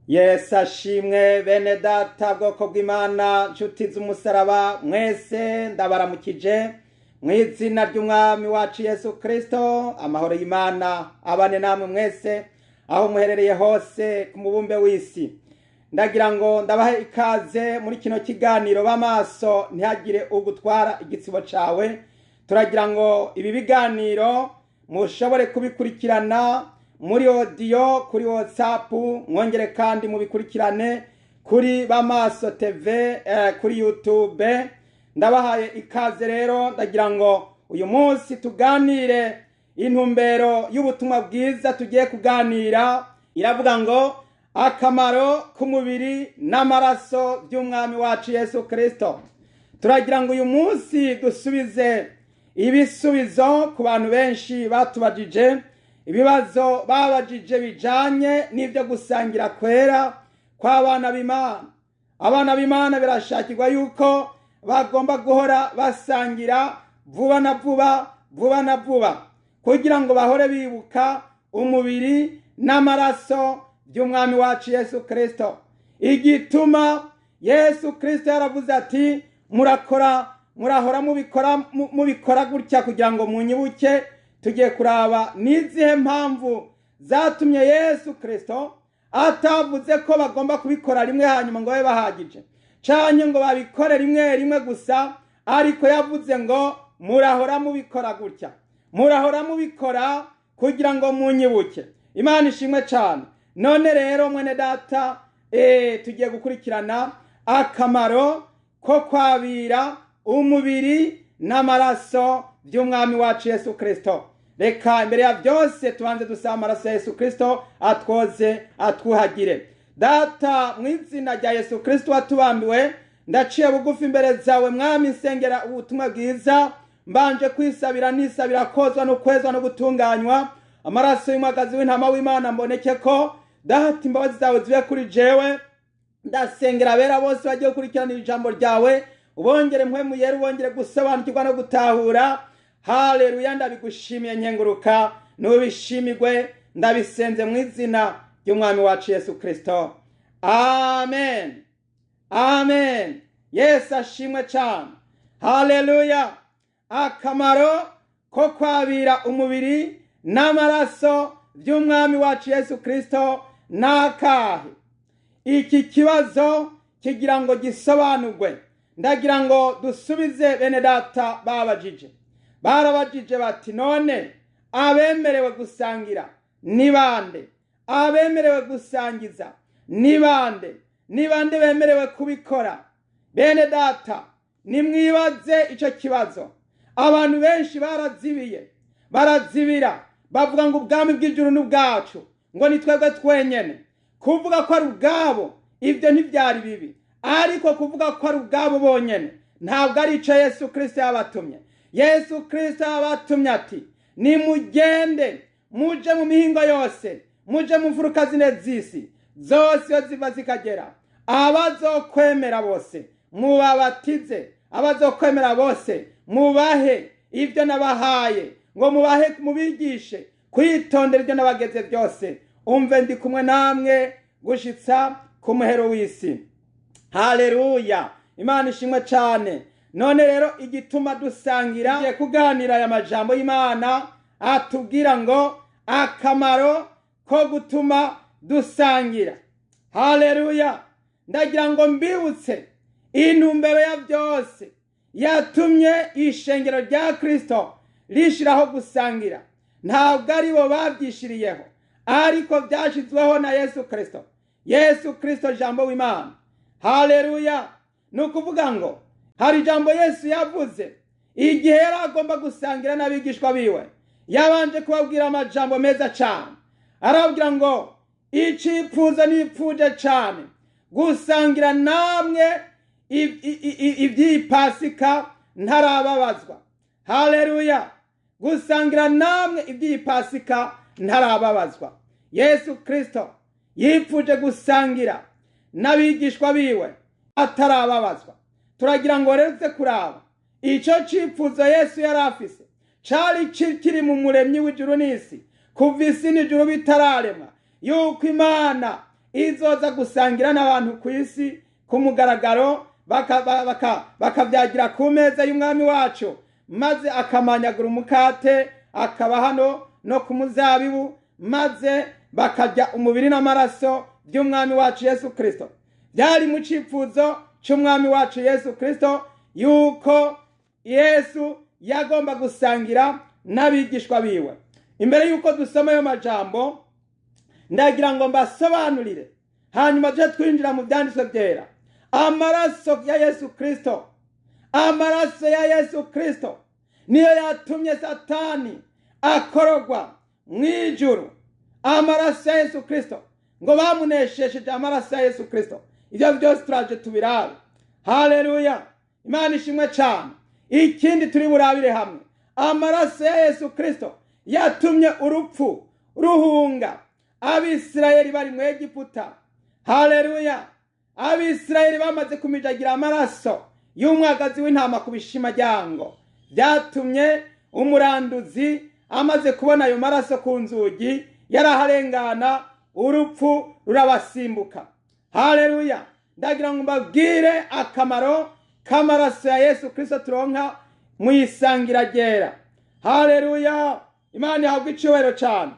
Yesu ashimwe. Bene data, bwoko bw'Imana, nshuti z'umusaraba mwese, ndabaramukije mu izina ry'Umwami wacu Yesu Kristo. Amahoro y'Imana abane namwe mwese aho muherereye hose ku mubumbe w'isi. Ndagira ngo ndabahe ikaze muri kino kiganiro b'amaso ntihagire ugutwara igitsibo cawe. Turagira ngo ibi biganiro mushobore kubikurikirana muri audio kuri WhatsApp, mwongere kandi mubikurikirane kuri Bamaso TV, kuri YouTube. Ndabahaye ikaze rero. Ndagira ngo uyu munsi tuganire. Intumbero y'ubutumwa bwiza tugiye kuganira iravuga ngo akamaro k'umubiri n'amaraso by'Umwami wacu Yesu Kristo. Turagira ngo uyu munsi dusubize ibisubizo ku bantu benshi batubajije ibibazo babajije bijanye n'ibyo gusangira kwera kw'abana b'Imana. Abana b'Imana birashakirwa yuko bagomba guhora basangira vuba na vuba, vuba na vuba, kugira ngo bahore bibuka umubiri n'amaraso by'Umwami wacu Yesu Kristo. Igituma Yesu Kristo yaravuze ati: "Murakora, murahora mubikora, mubikora gutya kugira ngo munyibuke." Tugiye kuraba n'izihe mpamvu zatumye Yesu Kristo atavuze ko bagomba kubikora rimwe hanyuma ngo babe bahagije, canke ngo babikore rimwe rimwe gusa, ariko yavuze ngo: "Murahora mubikora gutya, murahora mubikora kugira ngo munyibuke." Imana ishimwe cane. None rero mwene data, tugiye gukurikirana akamaro ko kwabira umubiri n'amaraso by'Umwami wacu Yesu Kristo. Reka imbere ya byose tubanze dusaba amaraso ya Yesu Kristo atwoze, atwuhagire. Data, mu izina rya Yesu Kristo watubambiwe, ndaciye bugufi imbere zawe Mwami, nsengera ubutumwa bwiza. Mbanje kwisabira, nisabira kozwa no kwezwa no gutunganywa. Amaraso y'umwagazi w'intama w'Imana mboneke ko. Data, imbabazi zawe zibe kuri jewe. Ndasengera abera bose bagiye gukurikirana ijambo ryawe, ubongere mpwemu yera, ubongere gusobanukirwa no gutahura. Haleluya! Ndabigushimiye, nkenguruka, nubishimirwe. Ndabisenze mu izina ry'Umwami wacu Yesu Kristo, amen, amen. Yesu ashimwe cyane. Haleluya! Akamaro ko kwabira umubiri n'amaraso by'Umwami wacu Yesu Kristo n'akahe? Iki kibazo kigira ngo gisobanurwe. Ndagira ngo dusubize bene data babajije. Barabajije bati: "None abemerewe gusangira ni bande? Abemerewe gusangiza ni bande? Ni bande bemerewe kubikora?" Bene data, nimwibaze icyo kibazo. Abantu benshi barazibiye, barazibira, bavuga ngo ubwami bw'ijuru ni ubwacu, ngo ni twebwe twenyene. Kuvuga ko ari ubwabo, ibyo ntibyari bibi, ariko kuvuga ko ari ubwabo bonyene ntabwo ari icyo Yesu Kristo yabatumye. Yesu Kristo yabatumye ati: "Nimugende muje mu mihingo yose, muje mu mfuruka zine z'isi zose, iyo ziva zikagera, abazokwemera bose mubabatize, abazokwemera bose mubahe ibyo nabahaye, ngo mubahe, mubigishe kwitondera ibyo nabageze byose. Umve, ndi kumwe namwe gushitsa ku muhero w'isi." Haleluya! Imana ishimwe cyane. None rero igituma dusangira, tugiye kuganira aya majambo y'Imana atubwira ngo akamaro ko gutuma dusangira. Haleluya! Ndagira ngo mbibutse intumbero ya byose yatumye ishengero rya Kristo rishiraho gusangira. Ntabwo ari bo babyishiriyeho, ariko byashyizweho na Yesu Kristo, Yesu Kristo Jambo w'Imana. Haleluya! Ni ukuvuga ngo hari ijambo Yesu yavuze igihe yari agomba gusangira n'abigishwa biwe. Yabanje kubabwira amajambo meza cyane, arababwira ngo: "Icipfuzo nipfuje cyane gusangira namwe iby'iyi Pasika ntarababazwa." Haleluya! Gusangira namwe iby'iyi Pasika ntarababazwa. Yesu Kristo yipfuje gusangira n'abigishwa biwe atarababazwa. Turagira ngo rero tuze kuraba icyo cipfuzo Yesu yari afise. Cari kiri mu Muremyi w'ijuru n'isi kuva isi n'ijuru bitararemwa, yuko Imana izoza gusangira n'abantu ku isi ku mugaragaro, bakabyagira ku meza y'umwami wacu, maze akamanyagura umukate akaba hano no ku muzabibu, maze bakarya umubiri n'amaraso by'umwami wacu Yesu Kristo. Byari mu cyifuzo cy'umwami wacu Yesu Kristo yuko Yesu yagomba gusangira n'abigishwa biwe. Imbere yuko dusoma ayo majambo, ndagira ngo mbasobanurire, hanyuma tujye twinjira mu byanditswe byera. Amaraso ya Yesu Kristo, amaraso ya Yesu Kristo niyo yatumye Satani akorogwa mu ijuru. Amaraso ya Yesu Kristo, ngo bamuneshesheje amaraso ya Yesu Kristo. Ibyo byose turaje tubirabe. Haleluya, Imana ishimwe cyane. Ikindi turi burabire hamwe, amaraso ya Yesu Kristo yatumye urupfu ruhunga Abisirayeli bari mu Egiputa. Haleluya, Abisirayeli bamaze kumijagira amaraso y'umwagazi w'intama ku bishimajyango, byatumye umuranduzi amaze kubona ayo maraso ku nzugi yaraharengana, urupfu rurabasimbuka. Haleluya, ndagira ngo mbabwire akamaro k'amaraso ya Yesu Kristo turonka mu isangira ryera. Haleluya, Imana ihabwe icyubahiro cyane.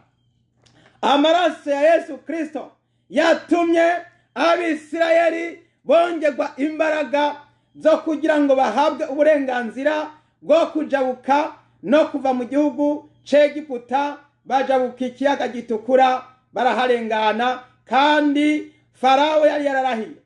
Amaraso ya Yesu Kristo yatumye Abisirayeli bongerwa imbaraga zo kugira ngo bahabwe uburenganzira bwo kujabuka no kuva mu gihugu c'Egiputa, bajabuka ikiyaga gitukura baraharengana. Kandi Farawo yari yararahiye,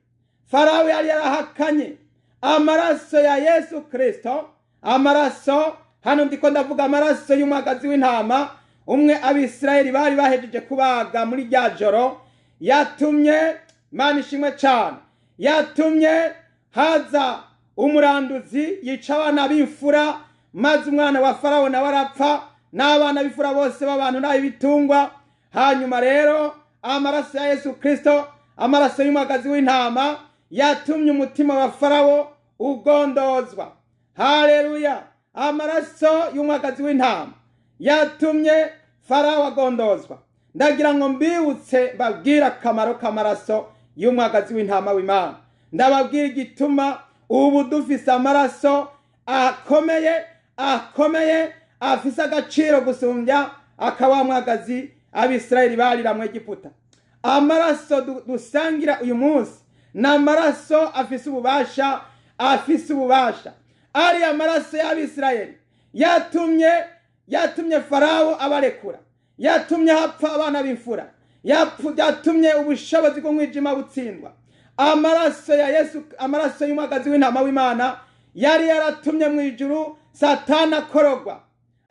Farawo yari yarahakanye amaraso ya Yesu Kristo. Amaraso hano ndiko ndavuga amaraso y'umwagazi w'intama umwe Abisirayeli bari bahejeje kubaga muri rya joro, yatumye, Imana ishimwe cyane, yatumye haza umuranduzi yica abana b'imfura, maze umwana wa Farawo nawe arapfa, n'abana b'imfura bose b'abantu n'ab'ibitungwa. Hanyuma rero amaraso ya Yesu Kristo, amaraso y'umwagazi w'intama, yatumye umutima wa Farawo ugondozwa. Haleluya, amaraso y'umwagazi w'intama yatumye Farawo agondozwa. Ndagira ngo mbibutse mbabwire akamaro k'amaraso y'umwagazi w'intama w'Imana. Ndababwira igituma ubu dufise amaraso akomeye, akomeye, afise agaciro gusumbya akawa mwagazi Abisirayeli barira mu Egiputa. Amaraso dusangira uyu munsi ni amaraso afise ububasha, afise ububasha. Ari amaraso y'Abisirayeli yatumye Farawo abarekura, yatumye hapfa abana b'imfura, yatumye ubushobozi bw'umwijima butsindwa. Amaraso ya Yesu, amaraso y'umwagazi w'intama w'Imana yari yaratumye mu ijuru Satani akorogwa.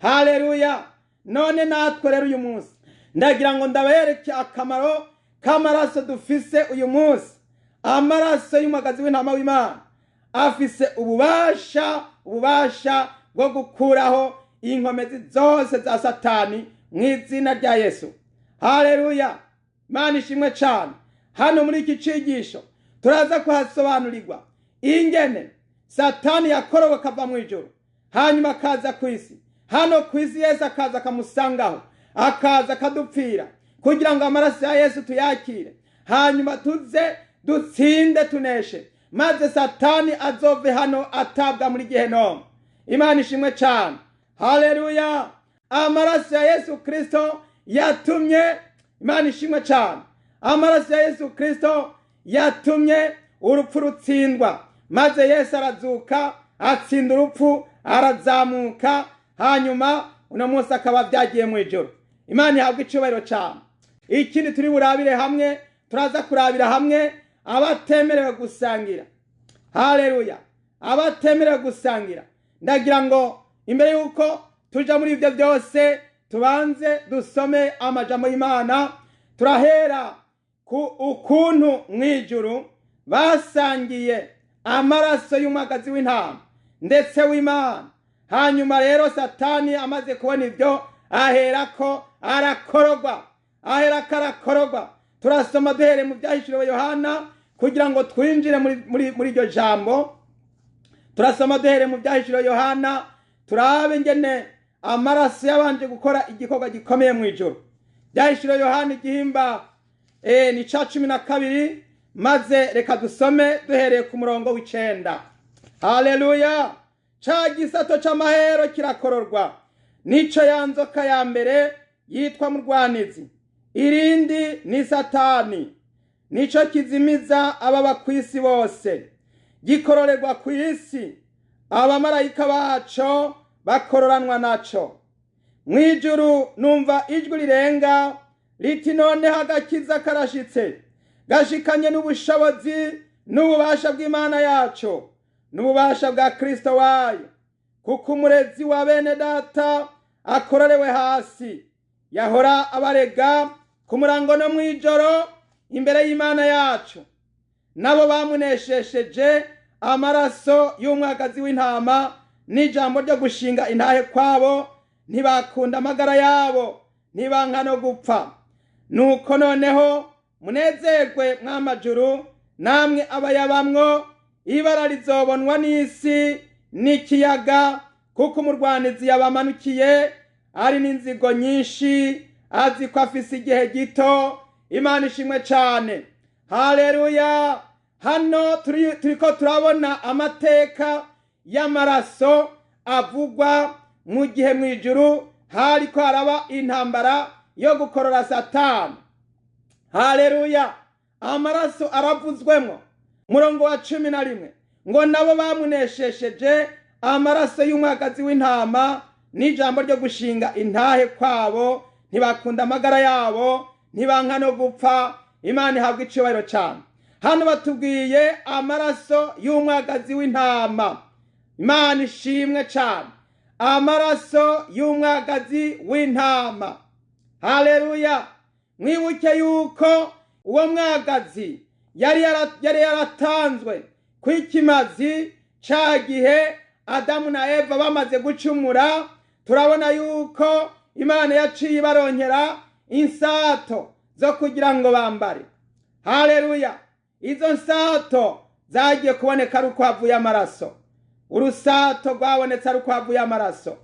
Haleluya. None natwe rero uyu munsi ndagira ngo ndabereke akamaro k'amaraso dufise uyu munsi. Amaraso y'umwagazi w'intama w'Imana afise ububasha, ububasha bwo gukuraho inkomezi zose za Satani mu izina rya Yesu. Haleluya, Imana ishimwe cyane. Hano muri iki cigisho turaza kuhasobanurirwa ingene Satani yakorowe akava mu ijuru, hanyuma akaza ku isi. Hano ku isi Yesu akaza akamusangaho, akaza akadupfira kugira ngo amaraso ya Yesu tuyakire, hanyuma tuze dutsinde tuneshe, maze Satani azove hano atabwa muri gehinomu. Imana ishimwe cyane. Haleluya, amaraso ya Yesu Kristo yatumye, Imana ishimwe cyane, amaraso ya Yesu Kristo yatumye urupfu rutsindwa, maze Yesu arazuka atsinda urupfu, arazamuka, hanyuma uno munsi akaba byagiye mu ijuru. Imana ihabwe icyubahiro cyane. Ikindi turi burabire hamwe, turaza kurabira hamwe abatemerewe gusangira. Haleluya, abatemerewe gusangira. Ndagira ngo imbere yuko tuja muri ibyo byose tubanze dusome amajambo y'Imana. Turahera ku ukuntu mu ijuru basangiye amaraso y'umwagazi w'intama ndetse w'Imana. Hanyuma rero Satani amaze kubona ibyo aherako arakorogwa, aherako arakorogwa. Turasoma duhere mu byahishuriwe Yohana kugira ngo twinjire muri iryo jambo. Turasoma duhere mu byahishuriwe Yohana, turabe ingene amaraso yabanje gukora igikorwa gikomeye mu ijuru. Byahishuriwe Yohana igihimba Ni ca 12, maze reka dusome duhereye ku murongo w'9. Haleluya! Ca gisato c'amahero kirakororwa, nico ya nzoka ya mbere yitwa murwanizi, irindi ni Satani, nico kizimiza ababa kw'isi bose. Gikororerwa kw'isi, abamarayika baco bakororanwa naco. Mw'ijuru numva ijwi rirenga riti: noneho agakiza karashitse, gashikanye n'ubushobozi n'ububasha bw'Imana yacu n'ububasha bwa Kristo wayo, kuko umurezi wa bene data akororewe hasi, yahora abarega ku murango no mw'ijoro imbere y'Imana yacu. Nabo bamuneshesheje amaraso y'umwagazi w'intama n'ijambo ryo gushinga intahe kwabo, ntibakunda amagara yabo, ntibanka no gupfa. Nuko noneho munezerwe mw'amajuru namwe abayabamwo, ibara rizobonwa n'isi n'ikiyaga, kuko umurwanizi yabamanukiye ari n'inzigo nyinshi, azi ko afise igihe gito. Imana ishimwe cane. Haleluya! Hano turiko turabona amateka y'amaraso avugwa mu gihe mw'ijuru hariko haraba intambara yo gukorora Satani. Haleluya! Amaraso aravuzwemwo. Murongo wa 11 ngo: nabo bamuneshesheje amaraso y'umwagazi w'intama n'ijambo ryo gushinga intahe kwabo, ntibakunda amagara yabo, ntibanka no gupfa. Imana ihabwa icubahiro cane. Hano batubwiye amaraso y'umwagazi w'intama. Imana ishimwe cane. Amaraso y'umwagazi w'intama. Haleluya! Mwibuke yuko uwo mwagazi yari yaratanzwe kw'ikimazi ca gihe Adamu na Eva bamaze gucumura. Turabona yuko Imana yaciye ibaronkera insato zo kugira ngo bambare. Haleluya! Izo nsato zagiye kuboneka ari uko havuye amaraso. Urusato rwabonetse ari uko havuye amaraso.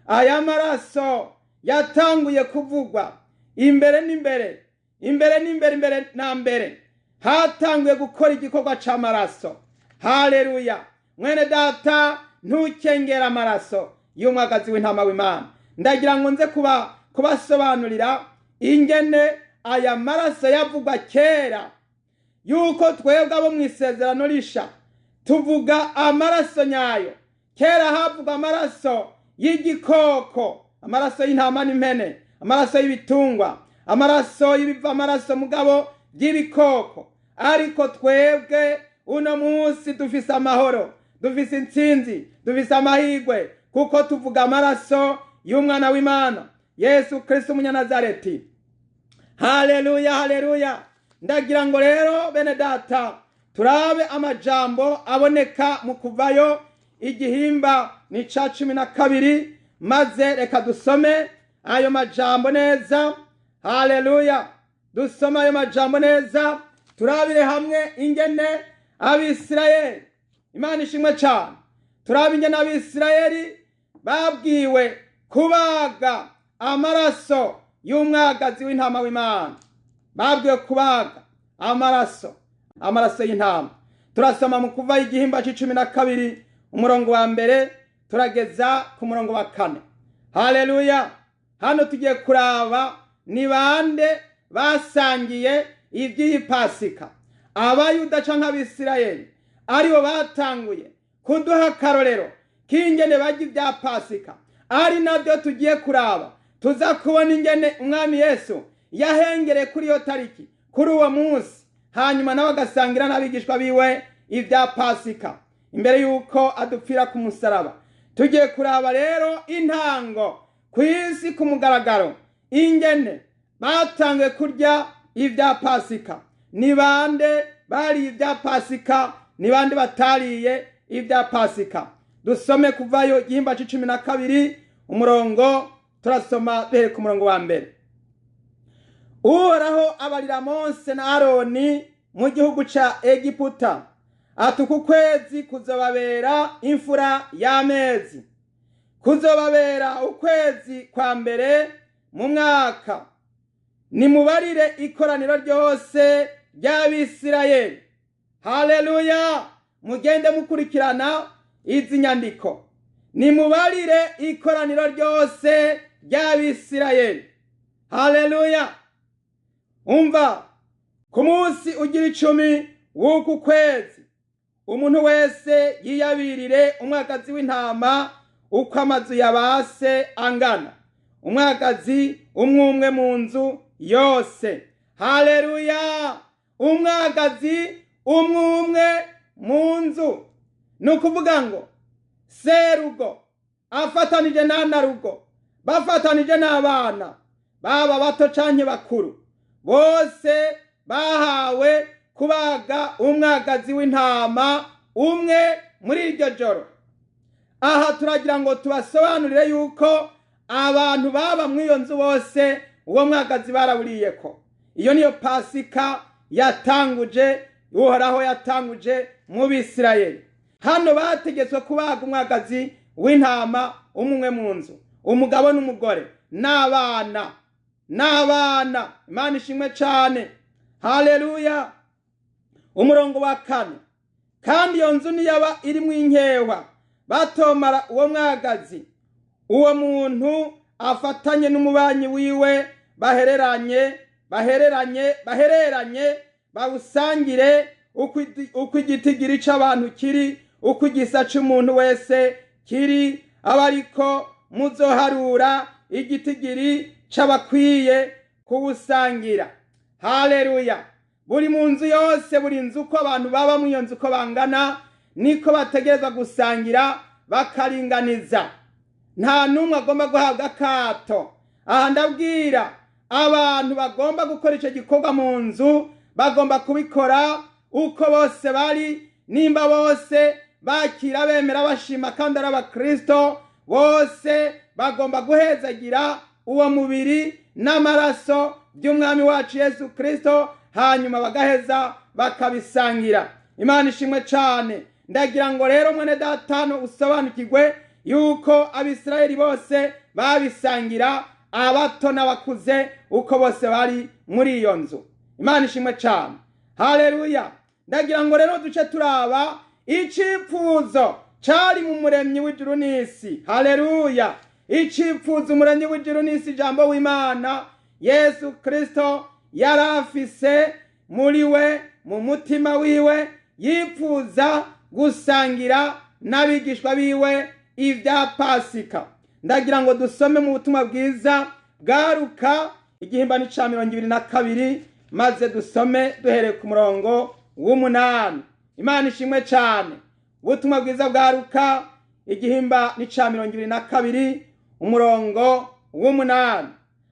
Aya maraso yatanguye kuvugwa imbere n'imbere, imbere n'imbere, imbere na mbere hatanguye gukora igikorwa c'amaraso. Haleluya! Mwene data, ntukengera amaraso y'umwagazi w'intama w'Imana. Ndagira ngo nze kubasobanurira ingene aya maraso yavugwa kera, yuko twebwe abo mw'isezerano risha tuvuga amaraso nyayo. Kera havugwa amaraso y'igikoko, amaraso y'intama n'impene, amaraso y'ibitungwa, amaraso y'ibiva amaraso mugabo by'ibikoko. Ariko twebwe uno munsi dufise amahoro, dufise intsinzi, dufise amahirwe, kuko tuvuga amaraso y'umwana w'Imana Yesu Kristo umunyanazareti. Haleluya, haleluya! Ndagira ngo rero bene data turabe amajambo aboneka mu Kuvayo igihimba ni ca 12, maze reka dusome ayo majambo neza. Haleluya! Dusome ayo majambo neza, turabire hamwe ingene Abisirayeli, Imana ishimwe cane, turabe ingene Abisirayeli babwiwe kubaga amaraso y'umwagazi w'intama w'Imana. Babwiwe kubaga amaraso y'intama. Turasoma mu Kuva igihimba c'12, umurongo wa 1 turageza ku murongo wa 4. Haleluya! Hano tugiye kuraba ni bande basangiye iby'iyi Pasika, Abayuda canke Abisirayeli, aribo batanguye kuduha akarorero k'ingene barya ibya Pasika, ari nabyo tugiye kuraba. Tuza kubona ingene Umwami Yesu yahengereye kuri iyo tariki, kuri uwo munsi, hanyuma nawe agasangira n'abigishwa biwe ibya Pasika imbere yuko adupfira ku musaraba. Tugiye kuraba rero intango ku isi ku mugaragaro ingene batanguye kurya ibya Pasika. Ni bande bariye ibya Pasika, ni bande batariye ibya Pasika? Dusome Kuvayo igihimba c'12, umurongo, turasoma duhere ku murongo wa 1. Uhoraho abarira Mose na Aroni mu gihugu ca Egiputa, ati: uku kwezi kuzobabera imfura y'amezi, kuzobabera ukwezi kwa mbere mu mwaka. Nimubarire ikoraniro ryose ry'Abisirayeli. Haleluya! Mugende mukurikirana izi nyandiko. Nimubarire ikoraniro ryose ry'Abisirayeli. Haleluya! Umva, ku munsi ugira 10 w'uku kwezi, umuntu wese yiyabirire umwagazi w'intama uko amazu yabase angana, umwagazi umwe umwe mu nzu yose. Haleluya! Umwagazi umwe umwe mu nzu. Ni ukuvuga ngo serugo afatanije n'anarugo, bafatanije n'abana baba bato canke bakuru, bose bahawe kubaga umwagazi w'intama umwe muri iryo joro. Aha turagira ngo tubasobanurire yuko abantu baba muri iyo nzu bose uwo mwagazi barawuriyeko. Iyo niyo Pasika yatanguje Uhoraho yatanguje mu Bisirayeli. Hano bategetswe kubaga umwagazi w'intama umwe mu nzu, umugabo n'umugore n'abana n'abana. Imana ishimwe cyane. Haleluya! Umurongo wa 4, kandi iyo nzu niyaba irimwo inkewa batomara uwo mwagazi, uwo muntu afatanye n'umubanyi wiwe bahereranye bahereranye bahereranye bawusangire uko igitigiri c'abantu kiri, uko igisa c'umuntu wese kiri, abariko muzoharura igitigiri c'abakwiye kuwusangira. Haleluya! Buri mu nzu yose, buri nzu uko abantu baba mu iyo nzu uko bangana, niko bategerezwa gusangira bakaringaniza. Nta n'umwe agomba guhabwa akato. Aha ndabwira abantu bagomba gukora ico gikorwa mu nzu, bagomba kubikora uko bose bari, nimba bose bakira bemera bashima kandi ari abakristo, bose bagomba guhezagira uwo mubiri n'amaraso by'umwami wacu Yesu Kristo, hanyuma bagaheza bakabisangira. Imana ishimwe cyane. Ndagira ngo rero mwene datano usobanukirwe yuko Abisirayeli bose babisangira, abato n'abakuze, uko bose bari muri iyo nzu. Imana ishimwe cyane. Haleluya! Ndagira ngo rero duce turaba icipfuzo cari mu muremyi w'ijuru n'isi. Haleluya! Icipfuzo umuremyi w'ijuru n'isi, ijambo w'Imana Yesu Kristo yarafise muri we, mu mutima wiwe, yipfuza gusangira n'abigishwa biwe ibya Pasika. Ndagira ngo dusome mu butumwa bwiza bwa Luka igihimbano ca 22, maze dusome duhereye ku murongo w'8. Imana ishimwe cyane. Ubutumwa bwiza bwa Luka igihimba ni ca 22 umurongo w'8.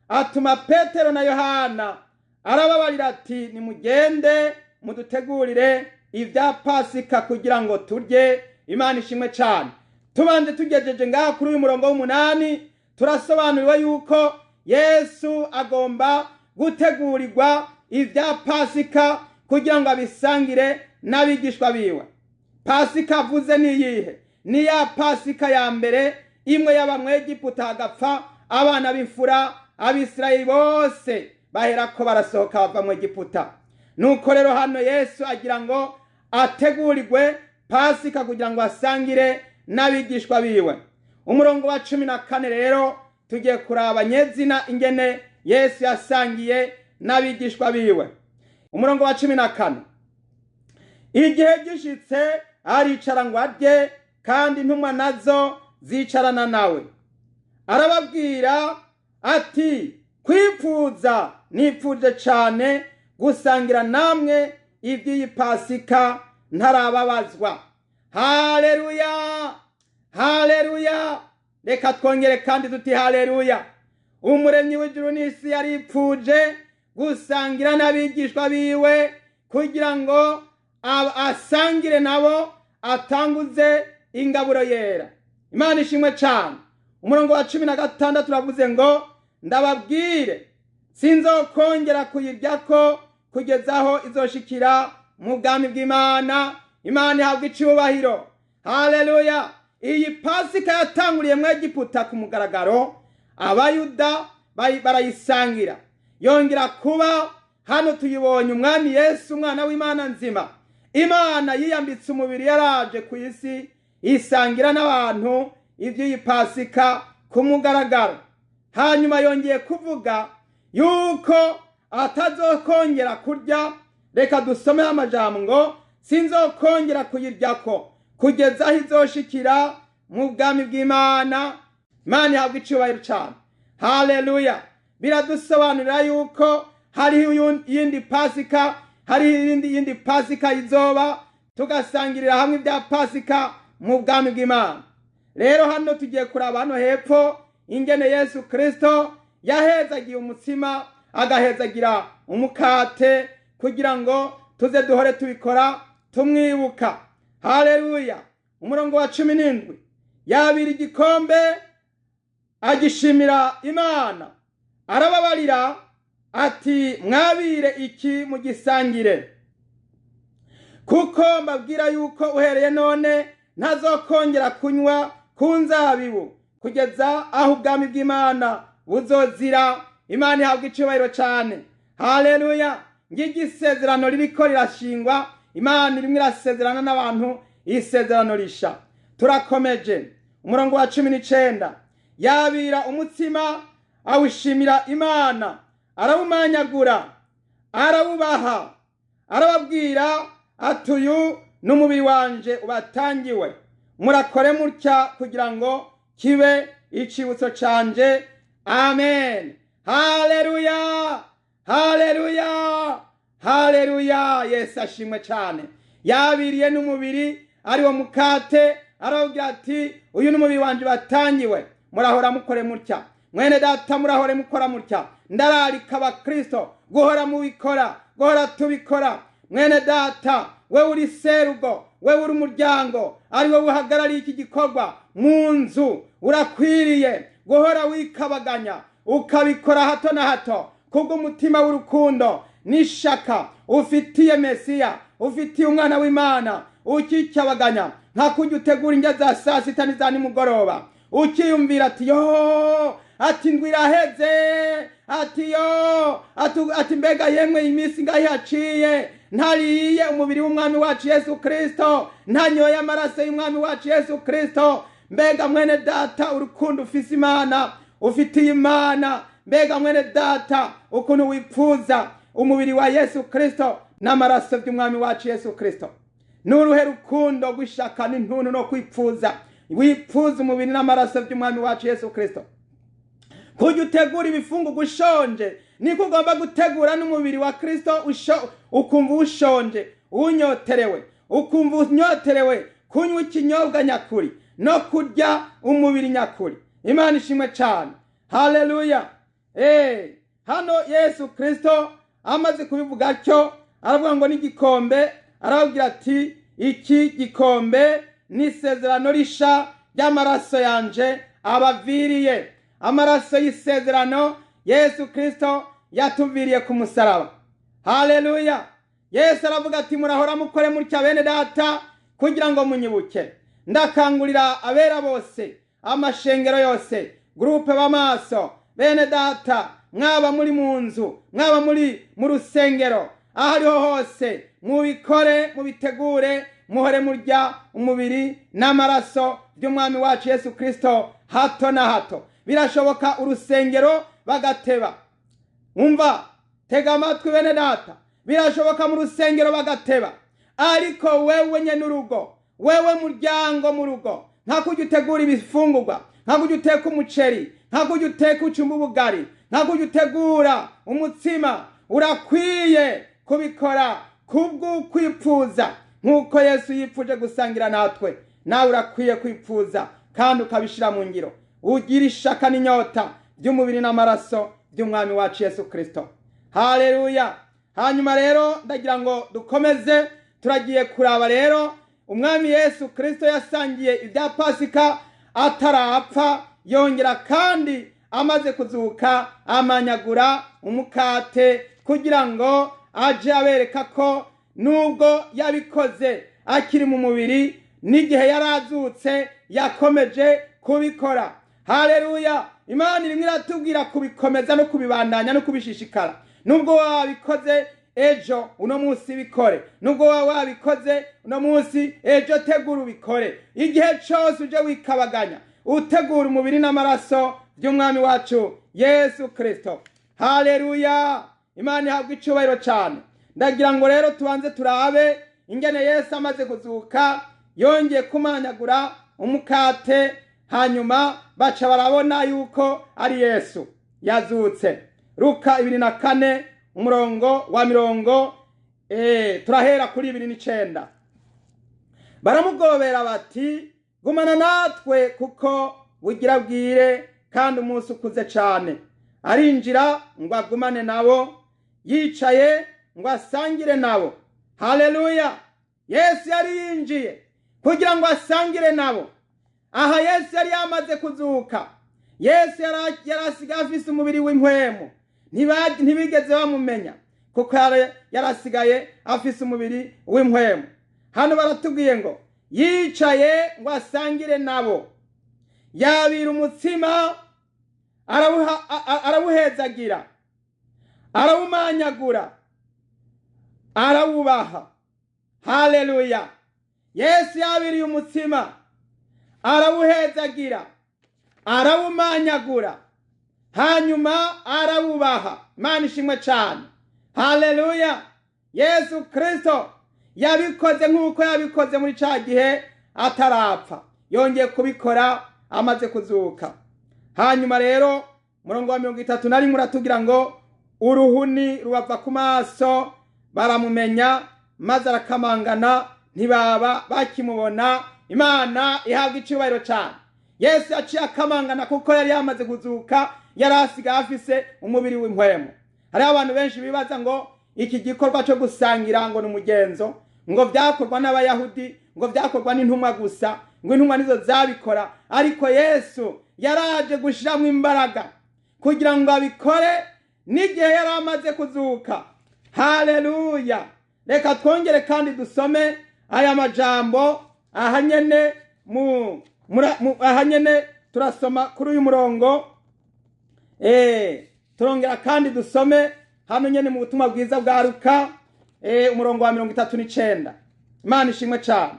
Atuma Petero na Yohana arababarira ati, nimugende mudutegurire ibya Pasika kugira ngo turye. Imana ishimwe cyane. Tubanze tugejeje ngaha kuri uyu murongo w'8, turasobanuriwe yuko Yesu agomba gutegurirwa ibya Pasika kugira ngo abisangire n'abigishwa biwe. Pasika avuze ni iyihe? Ni ya Pasika ya mbere imwe y'abamwegiputa hagapfa abana b'imfura, Abisirayeli bose baherako barasohoka bava mu Egiputa. Nuko rero hano Yesu agira ngo ategurirwe Pasika kugira ngo asangire n'abigishwa biwe. Umurongo wa 14 rero tugiye kuraba nyezina ingene Yesu yasangiye n'abigishwa biwe. Umurongo wa 14, igihe gishitse aricara ngo arye, kandi intumwa nazo zicarana nawe. Arababwira ati, kwipfuza nipfuje cyane gusangira namwe iby'iyi Pasika ntarababazwa. Haleluya! Haleluya! Reka twongere kandi duti haleluya. Umuremyi w'ijuru n'isi yaripfuje gusangira n'abigishwa biwe kugira ngo asangire nabo, atanguze ingaburo yera. Imana ishimwe cyane. Umurongo wa 16 turavuze ngo, ndababwire sinzokongera kuyiryako kugeza aho izoshikira mu bwami bw'Imana. Imana ihabwa icyubahiro. Haleluya! Iyi Pasika yatanguriye mu Egiputa ku mugaragaro, Abayuda barayisangira. Yongera kuba hano tuyibonye umwami Yesu, umwana w'Imana nzima. Imana yiyambitse umubiri, yaraje ku isi isangira n'abantu iby'iyi Pasika ku mugaragaro. Hanyuma yongeye kuvuga yuko atazokongera kurya. Reka dusome amajambo ngo sinzokongera kuyiryako kugeza aho izoshikira mu bwami bw'Imana. Imana ihabwa icubahiro cane. Haleluya! Biradusobanurira yuko hariho iyindi Pasika, hariho iyindi Pasika izoba, tugasangirira hamwe ibya Pasika mu bwami bw'Imana. Rero hano tugiye kuraba hano hepfo ingene Yesu Kristo yahezagiye umutsima, agahezagira umukate, kugira ngo tuze duhore tubikora tumwibuka. Haleluya! Umurongo wa 17, yabira igikombe agishimira Imana, arababarira ati mwabire iki mugisangire, kuko mbabwira yuko uhereye none ntazokongera kunywa ku nzabibu kugeza aho ubwami bw'Imana buzozira. Imana ihabwa icubahiro cane. Haleluya! Ng'igisezerano ririko rirashingwa, Imana irimwo irasezerana n'abantu isezerano risha. Turakomeje. Umurongo wa 19, yabira umutsima awushimira Imana, arawumanyagura, arawubaha, arababwira ati uyu n'umubiri wanje ubatangiwe, murakore mutya kugira ngo kibe icibutso canje. Amen. Haleluya, haleluya, haleluya! Yesu ashimwe cane. Yabiriye n'umubiri ari wo mukate, arababwira ati uyu n'umubiri wanje batangiwe, murahora mukore mutya. Mwene data, murahore mukora mutya. Ndararika abakristo guhora mubikora, guhora tubikora. Mwene data, wewe uri serugo, wewe uri umuryango, ari wowe uhagarariye iki gikorwa mu nzu, urakwiriye guhora wikabaganya ukabikora hato na hato, kubw'umutima w'urukundo n'ishaka ufitiye Mesiya, ufitiye umwana w'Imana. Ukikabaganya nka kujya utegura indya za saa sita n'iza nimugoroba, ukiyumvira ati yo, ati ndwi iraheze, ati yo, ati mbega yemwe iminsi ngaho yaciye ntariye umubiri w'umwami wacu Yesu Kristo, ntanyoye amaraso y'umwami wacu Yesu Kristo. Mbega mwene data, urukundo ufise Imana, ufitiye Imana, mbega mwene data ukuntu wipfuza umubiri wa Yesu Kristo n'amaraso by'umwami wacu Yesu Kristo. N'uruhe rukundo rw'ishaka n'intuntu no kwipfuza, wipfuza umubiri n'amaraso by'umwami wacu Yesu Kristo. Kujya utegura ibifungurwa ushonje, niko ugomba gutegura n'umubiri wa Kristo ukumva ushonje, unyoterewe, ukumva unyoterewe kunywa ikinyobwa nyakuri no kurya umubiri nyakuri. Imana ishimwe cyane. Haleluya! Hano Yesu Kristo amaze kubivuga atyo, aravuga ngo n'igikombe, arababwira ati iki gikombe ni isezerano risha ry'amaraso yanje abaviriye. Amaraso y'isezerano Yesu Kristo yatuviriye ku musaraba. Haleluya! Yesu aravuga ati murahora mukore mutya bene data kugira ngo munyibuke. Ndakangurira abera bose, amashengero yose, groupe b'amaso, bene data, mwaba muri mu nzu, mwaba muri mu rusengero, aho ariho hose, mubikore, mubitegure, muhore murya umubiri n'amaraso by'umwami wacu Yesu Kristo hato na hato. Birashoboka urusengero bagateba. Umva, tega amatwi bene data, birashoboka mu rusengero bagateba, ariko wewe nyene urugo, wewe muryango mu rugo, nka kujya utegura ibifungurwa, nka kujya uteka umuceri, nka kujya uteka ucumba ubugari, nka kujya utegura umutsima, urakwiye kubikora kubw'ukwipfuza nk'uko Yesu yipfuje gusangira natwe. Nawe urakwiye kwipfuza kandi ukabishira mu ngiro, ugira ishaka n'inyota by'umubiri n'amaraso by'umwami wacu Yesu Kristo. Haleluya! Hanyuma rero ndagira ngo dukomeze, turagiye kuraba rero umwami Yesu Kristo yasangiye ibya Pasika atarapfa, yongera kandi amaze kuzuka amanyagura umukate kugira ngo aje abereka ko nubwo yabikoze akiri mu mubiri, n'igihe yarazutse yakomeje kubikora. Haleluya! Imana irimwo iratubwira kubikomeza no kubibandanya no kubishishikara. Nubwo wabikoze ejo, uno munsi bikore. Nubwo waba wabikoze uno munsi, ejo tegura ubikore. Igihe cose uje wikabaganya utegura umubiri n'amaraso by'umwami wacu Yesu Kristo. Haleluya! Imana ihabwa icubahiro cane. Ndagira ngo rero tubanze turabe ingene Yesu amaze kuzuka yongeye kumanyagura umukate, hanyuma baca barabona yuko ari Yesu yazutse. Luka 24 umurongo wa mirongo, turahera kuri 29. Baramugobera bati: "Gumana natwe kuko bugira bwire kandi umunsi ukuze cane." Arinjira ngo agumane nabo, yicaye ngo asangire nabo. Haleluya! Yesu yari yinjiye kugira ngo asangire nabo. Aha Yesu yari yamaze kuzuka. Yesu yari asigaye afise umubiri w'impwemu. Ntibigeze bamumenya kuko yari asigaye afise umubiri w'impwemu. Hano baratubwiye ngo yicaye ngo asangire nabo, yabira umutsima, arawuhezagira, arawumanyagura, arawubaha. Haleluya! Yesu yabiriye umutsima, arawuhezagira, arawumanyagura, hanyuma arawubaha. Imana ishimwe cane. Haleluya! Yesu Kristo yabikoze nk'uko yabikoze muri ca gihe atarapfa, yongeye kubikora amaze kuzuka. Hanyuma rero murongo wa 31 uratubwira ngo uruhuni rubava ku maso, baramumenya, maze arakamangana, ntibaba bakimubona. Imana ihabwa icubahiro cane. Yesu yaciye akamangana kuko yari yamaze kuzuka, yari asigaye afise umubiri w'impwemu. Hariho abantu benshi bibaza ngo iki gikorwa cyo gusangira ngo ni umugenzo, ngo vyakorwa n'Abayahudi, ngo vyakorwa n'intumwa gusa, ngo intumwa nizo zabikora. Ariko Yesu yaraje gushiramwo imbaraga kugira ngo abikore n'igihe yari amaze kuzuka. Haleluya! Reka twongere kandi dusome aya majambo aha nyene aha nyene turasoma kuri uyu murongo. Turongera kandi dusome hano nyene mu butumwa bwiza bwa Luka, umurongo wa 39. Imana ishimwe cane.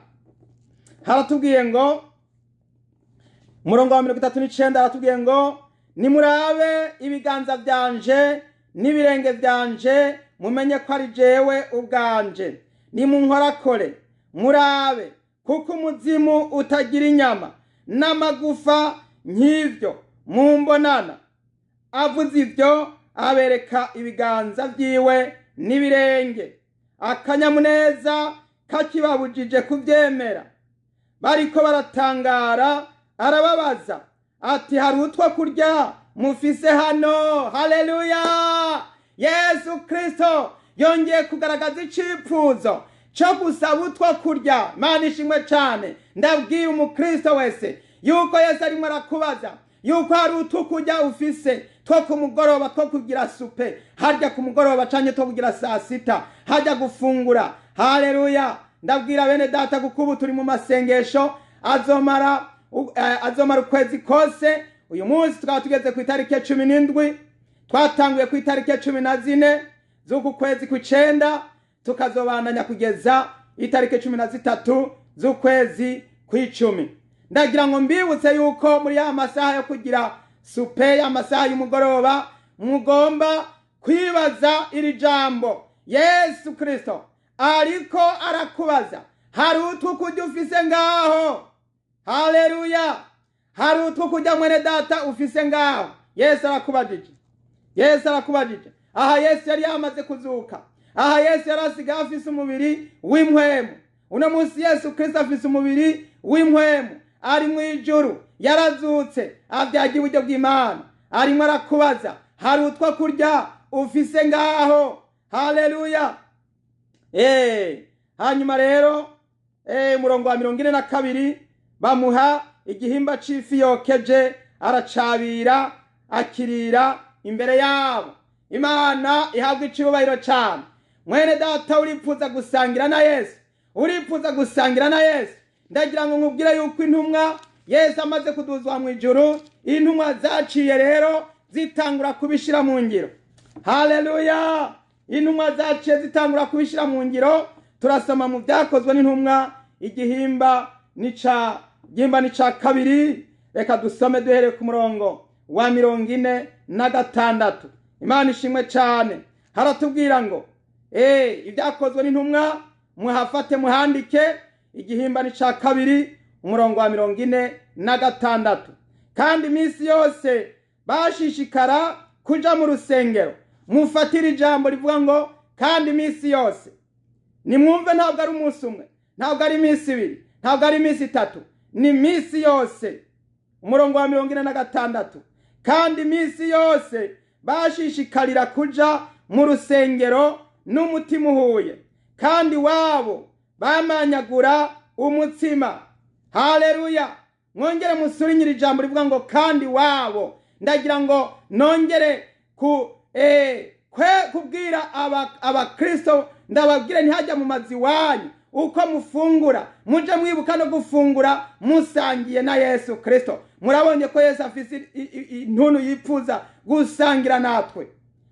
Haratubwiye ngo umurongo wa 39 haratubwiye ngo: "Nimurabe ibiganza vyanje n'ibirenge vyanje, mumenye ko ari jewe ubwanje. Nimunkorakore murabe, kuko umuzimu utagira inyama n'amagufa nk'ivyo mumbonana." Avuze ivyo abereka ibiganza vyiwe n'ibirenge. Akanyamuneza kakibabujije kuvyemera, bariko baratangara, arababaza ati: "Hari utwo kurya mufise hano?" Haleluya! Yesu Kristo yongeye kugaragaza icipfuzo cyo gusaba utwo kurya. Imana ishimwe cane. Ndabwiye umukristo wese yuko Yesu arimo arakubaza yuko hari utwo kurya ufise two ku mugoroba, two kugira souper harya ku mugoroba, canke two kugira saa sita hajya gufungura. Haleluya! Ndabwira bene data, kuko ubu turi mu masengesho azomara ukwezi kose. Uyu munsi tukaba tugeze ku itariki ya 17. Twatanguye ku itariki ya 14 z'uku kwezi kw'icenda, tukazobandanya kugeza itariki 13 z'ukwezi kw'icumi. Ndagira ngo mbibutse yuko muri ya masaha yo kugira souper, y'amasaha y'umugoroba, mugomba kwibaza iri jambo. Yesu Kristo ariko arakubaza: "Hari utwo kurya ufise ngaho?" Haleluya! Hari utwo kurya, mwene data, ufise ngaho? Yesu arakubajije. Yesu arakubajije. Aha Yesu yari yamaze kuzuka. Aha Yesu yari asigaye afise umubiri w'impwemu. Uno munsi Yesu Kristo afise umubiri w'impwemu, ari mu ijuru, yarazutse, avyaga iburyo bw'Imana. Arimo arakubaza: "Hari utwo kurya ufise ngaho?" Haleluya! Hanyuma rero umurongo wa 42, bamuha igihimba c'ifi yokeje, aracabira, akirira imbere yabo. Imana ihabwa icubahiro cane. Mwene data, uripfuza gusangira na Yesu? Uripfuza gusangira na Yesu? Ndagira ngo nkubwire yuko intumwa Yesu amaze kuduzwa mu ijuru, intumwa zaciye rero zitangura kubishyira mu ngiro. Haleluya! Intumwa zaciye zitangura kubishyira mu ngiro. Turasoma mu Byakozwe n'Intumwa, igihimba n'ica gihimba n'ica kabiri. Reka dusome duhereye ku murongo wa 46. Imana ishimwe cyane. Haratubwira ngo Ibyakozwe n'Intumwa, muhafate muhandike, igihimba n'ica kabiri, umurongo wa 46. Kandi iminsi yose bashishikara kuja mu rusengero. Mufatire ijambo rivuga ngo kandi iminsi yose. Nimwumve, ntabwo ari umunsi umwe, ntabwo ari iminsi 2, ntabwo ari iminsi 3, ni iminsi yose. Umurongo wa 46: kandi iminsi yose bashishikarira kuja mu rusengero n'umutima uhuye, kandi wabo bamanyagura umutsima. Haleluya! Mwongere musurinyira ijambo rivuga ngo kandi wabo. Ndagira ngo nongere ku kwe kubwira abakristo, ndababwire ntihajya mu mazi wanyu uko mufungura, muje mwibuka no gufungura musangiye na Yesu Kristo. Murabonye ko Yesu afise intuntu yipfuza gusangira natwe.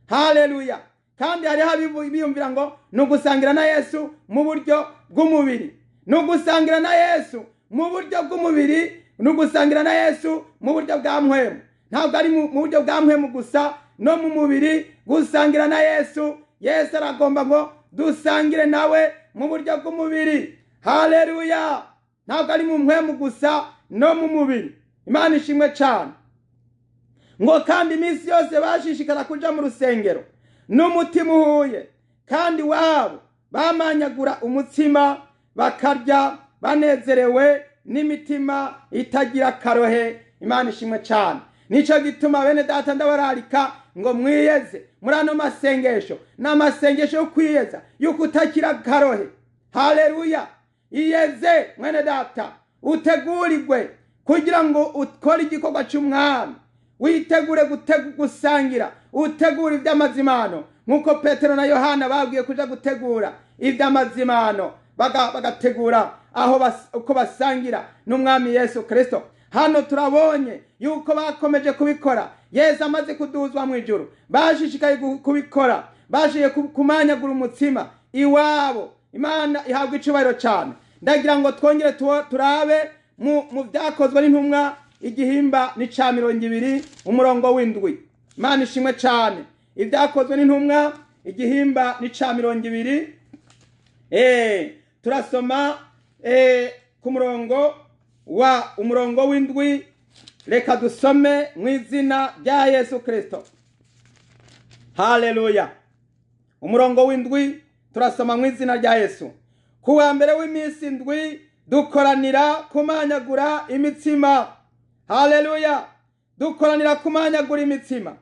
Haleluya! Kandi hariho abiyumvira ngo ni ugusangira na Yesu mu buryo bw'umubiri, ni ugusangira na Yesu mu buryo bw'umubiri, ni ugusangira na Yesu mu buryo bwa mpwemu. Ntabwo ari mu buryo bwa mpwemu gusa, no mu mubiri gusangira na Yesu. Yesu aragomba ngo dusangire nawe mu buryo bw'umubiri. Haleluya! Ntabwo ari mu mpwemu gusa, no mu mubiri. Imana ishimwe cyane. Ngo kandi iminsi yose bashishikara kuja mu rusengero n'umutima uhuye, kandi wabo bamanyagura umutsima, bakarya banezerewe n'imitima itagira karohe. Imana ishimwe cyane. Nico gituma bene data ndabararika ngo mwiyeze muri ano masengesho. Ni amasengesho yo kwiyeza, yuko utakira karohe. Haleluya! Iyeze mwene data, utegurirwe kugira ngo ukore igikorwa cy'umwami, witegure gusangira, utegure iby'amazimano, nk'uko Petero na Yohana babwiye kuja gutegura iby'amazimano, bagategura aho uko basangira n'umwami Yesu Kristo. Hano turabonye yuko bakomeje kubikora. Yesu amaze kuduzwa mu ijuru, bashishikaye kubikora, bashiye kumanyagura umutsima iwabo. Imana ihabwa icubahiro cyane. Ndagira ngo twongere turabe mu Byakozwe n'Intumwa, igihimba n'ica 20, umurongo w'7. Imana ishimwe cyane. Ibyakozwe n'Intumwa, igihimba n'ica 20, turasoma ku murongo wa umurongo w'7. Reka dusome mu izina rya Yesu Kristo. Haleluya! Umurongo w'7, turasoma mu izina rya Yesu. Ku wa mbere w'iminsi 7 dukoranira kumanyagura imitsima. Haleluya! Dukoranira kumanyagura imitsima.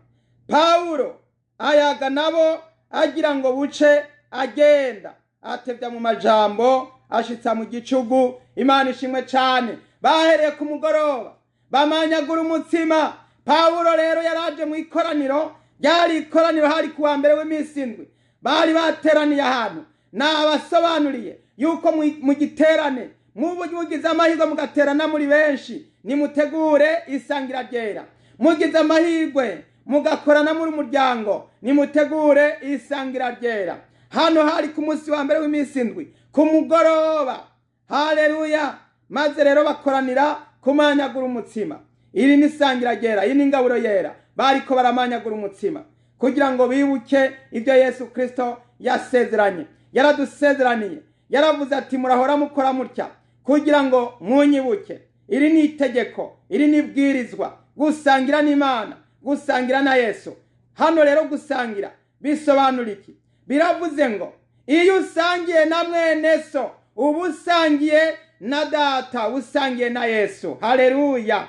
Pawulo ayaga nabo agira ngo buce agenda, atevya mu majambo, ashitsa mu gicugu. Imana ishimwe cyane. Bahereye ku mugoroba bamanyagura umutsima. Pawulo rero yaraje mu ikoraniro, ryari ikoraniro, hari ku wa mbere w'iminsi 7. Bari bateraniye ahantu. Nabasobanuriye yuko mu giterane mugize amahirwe mugaterana muri benshi, nimutegure isangira ryera. Mugize amahirwe mugakorana muri umuryango, nimutegure isangira ryera. Hano hari ku munsi wa mbere w'iminsi 7 ku mugoroba. Haleluya! Maze rero bakoranira kumanyagura umutsima. Iri ni isangira ryera, iyi ni ingaburo yera. Bariko baramanyagura umutsima kugira ngo bibuke ibyo Yesu Kristo yasezeranye. Yaradusezeraniye, yaravuze ati murahora mukora mutya kugira ngo munyibuke. Iri ni itegeko, iri ni ibwirizwa, gusangira n'Imana, gusangira na Yesu. Hano rero gusangira bisobanura iki? Biravuze ngo iyo usangiye na mwene so, uba usangiye na data, usangiye na Yesu. Haleluya!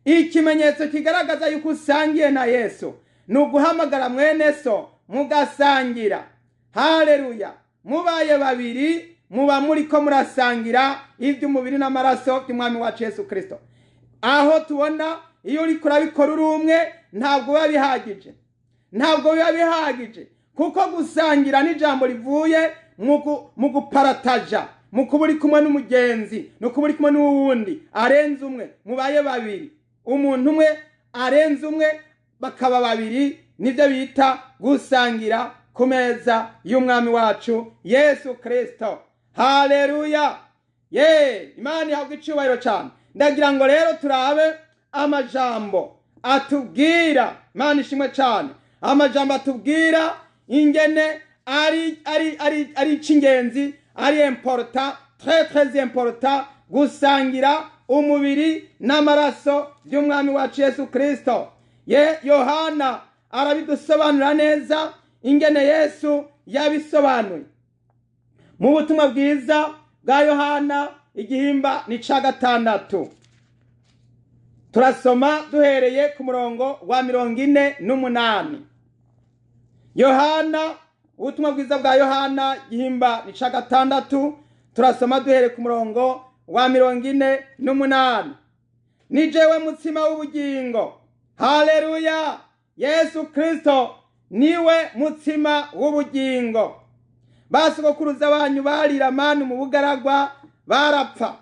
Ikimenyetso kigaragaza yuko usangiye na Yesu ni uguhamagara mwene so mugasangira. Haleluya! Mubaye babiri muba muriko murasangira iby'umubiri n'amaraso by'umwami wacu Yesu Kristo. Aho tubona iyo uriko urabikora uri umwe ntabwo biba bihagije, ntabwo biba bihagije, kuko gusangira n'ijambo rivuye mu guparataja, Mu kuba uri kumwe n'umugenzi, ni ukuba uri kumwe n'uwundi arenze umwe, mubaye babiri. Umuntu umwe arenze umwe bakaba babiri, nibyo bita gusangira ku meza y'umwami wacu Yesu Kristo. Haleluya! Ye, Imana ihabwa icubahiro cyane. Ndagira ngo rero turabe amajambo atubwira, Imana ishimwe cyane, amajambo atubwira ingene ari icy'ingenzi, ari important, très très important, gusangira umubiri n'amaraso by'umwami wacu Yesu Kristo. Ye, Yohana arabidusobanura neza ingene Yesu yabisobanuye mu butumwa bwiza bwa Yohana, igihimba ni ca 6. Turasoma duhereye ku murongo wa 48. Yohana, ubutumwa bwiza bwa Yohana, igihimba ni ca 6, turasoma duhereye ku murongo wa 48. Ni jewe mutsima w'ubugingo. Haleluya! Yesu Kristo niwe mutsima w'ubugingo. Basogokuruza banyu barira manu mu bugaragwa barapfa.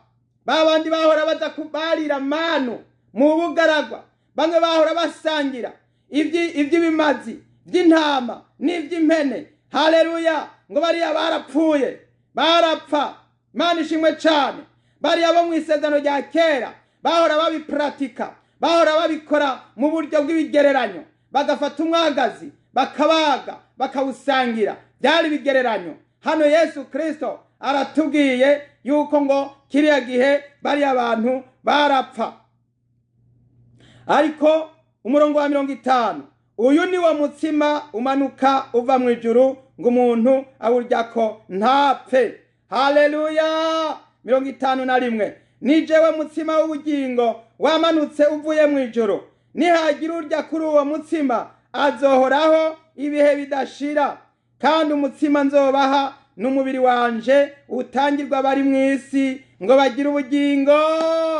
Babandi bahora baza barira manu mu bugaragwa, bamwe bahora basangira iby'ibimazi by'intama n'iby'impene. Haleluya! Ngo bariya barapfuye, barapfa. Imana ishimwe cyane. Bariya bo mu isezerano rya kera bahora babipratika, bahora babikora mu buryo bw'ibigereranyo, bagafata umwagazi bakabaga bakawusangira, byari ibigereranyo. Hano Yesu Kristo aratubwiye yuko ngo kiriya gihe bariya abantu barapfa. Ariko umurongo wa 50, uyu ni wo mutsima umanuka uva mu ijuru ngo umuntu awuryako ntapfe. Haleluya! 51, ni jewe mutsima w'ubugingo wamanutse uvuye mu ijuru, nihagira urya kuri uwo mutsima azohoraho ibihe bidashira, kandi umutsima nzobaha n'umubiri wanje utangirwa abari mu isi ngo bagire ubugingo.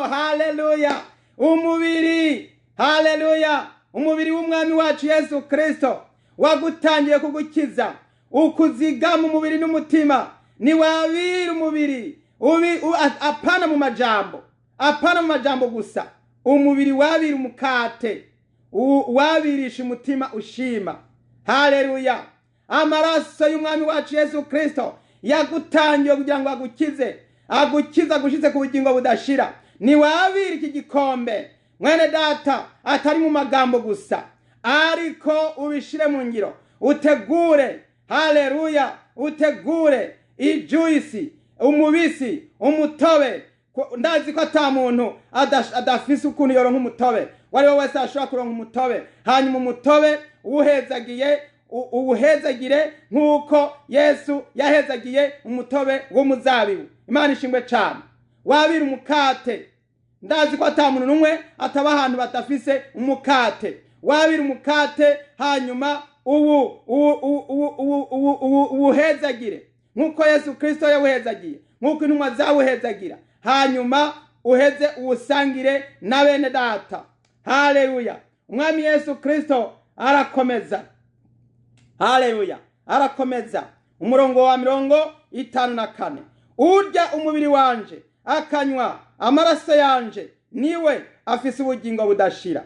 Haleluya! Umubiri, haleluya, umubiri w'umwami wacu Yesu Kristo wagutangiye kugukiza, ukuzigama umubiri n'umutima. Niwabira umubiri apana mu majambo, apana mu majambo gusa, umubiri wabira umukate, wabirisha umutima ushima. Haleluya! Amaraso y'umwami wacu Yesu Kristo yagutangiye kugira ngo agukize, agukize agushize ku bugingo budashira. Niwabira iki gikombe, mwene data, atari mu magambo gusa, ariko ubishire mu ngiro, utegure, haleluya, utegure ijuisi, umubisi, umutobe. Ndazi ko ata muntu adafise ukuntu yoronka umutobe. Wari we wese ashobora kuronka umutobe, hanyuma umutobe uwuhezagiye, uwuhezagire nk'uko Yesu yahezagiye umutobe w'umuzabibu. Imana ishimwe cyane. Wabira umukate, ndazi ko ata muntu n'umwe ataba ahantu badafise umukate. Wabira umukate, hanyuma uwuhezagire nk'uko Yesu Kristo yawuhezagiye, nk'uko intumwa zawuhezagira, hanyuma uheze uwusangire na bene data. Haleluya! Umwami Yesu Kristo arakomeza. Haleluya! Arakomeza. Umurongo wa 54, urya umubiri wanje akanywa amaraso yanje niwe afise ubugingo budashira,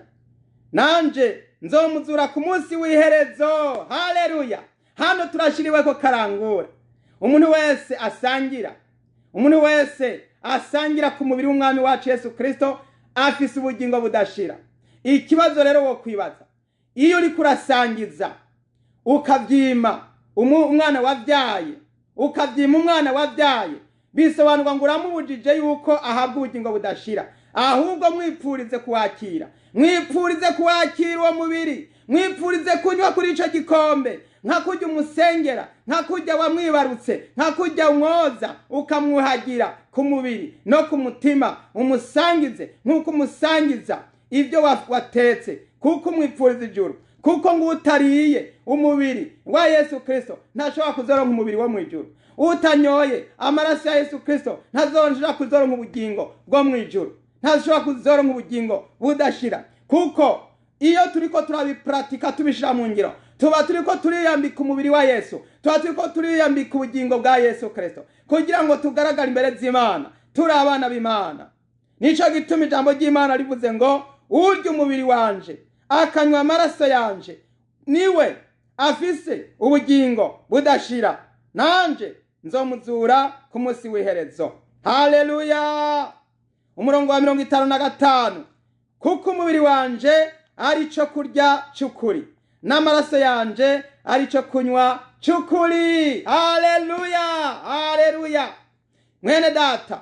nanje nzomuzura ku munsi w'iherezo. Haleluya! Hano turashiriwe ko karangura. Umuntu wese asangira, umuntu wese asangira ku mubiri w'umwami wacu Yesu Kristo afise ubugingo budashira. Ikibazo rero wo kwibaza, iyo uri kurasangiza ukavyima umwana wavyaye, ukavyima umwana wavyaye, bisobanurwa ngo uramubujije yuko ahabwa ubugingo budashira. Ahubwo mwipfurize kuwakira, mwipfurize kuwakira uwo mubiri, mwipfurize kunywa kuri ico gikombe, nka kurya umusengera, nka kurya wamwibarutse, nka kurya umwoza ukamwuhagira ku mubiri no ku mutima, umusangize nk'uko umusangiza ibyo watetse, kuko umwipfuriza ijuru. Kuko ngo utariye umubiri wa Yesu Kristo ntashobora kuzoronka umubiri wo mu ijuru, utanyoye amaraso ya Yesu Kristo ntazongera kuzoronka ubugingo bwo mu ijuru, ntashobora kuzoronka ubugingo budashira. Kuko iyo turiko turabipratika tubishira mu ngiro, tuba turiko turiyambika umubiri wa Yesu, Tuba turiko turiyambika ubugingo bwa Yesu Kristo kugira ngo tugaragare imbere z'Imana turi abana b'Imana. Nico gituma ijambo ry'Imana rivuze ngo urya umubiri wanje akanywa amaraso yanje niwe afise ubugingo budashira, nanje nzomuzura ku munsi w'iherezo. Haleluya. Umurongo wa 55, kuko umubiri wanje ari cyo kurya cy'ukuri n'amaraso yanje ari cyo kunywa cy'ukuri. Haleluya, haleluya. Mwene data,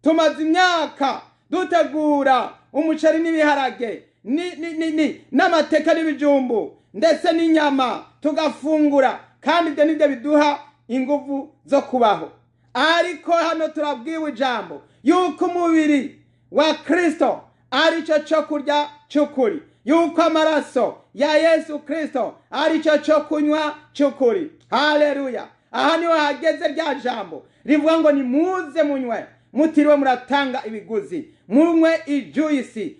tumaze imyaka dutegura umuceri n'ibiharage n'amateka n'ibijumbu ndetse n'inyama tugafungura, kandi ibyo nibyo biduha ingufu zo kubaho. Ariko hano turabwiwe ijambo yuko umubiri wa Kristo ari cyo cyo kurya cy'ukuri, yuko amaraso ya Yesu Kristo ari cyo cyo kunywa cy'ukuri. Haleluya. Aha niho hageze rya jambo rivuga ngo nimuze munywe mutiriwe muratanga ibiguzi, munywe ijuyisi,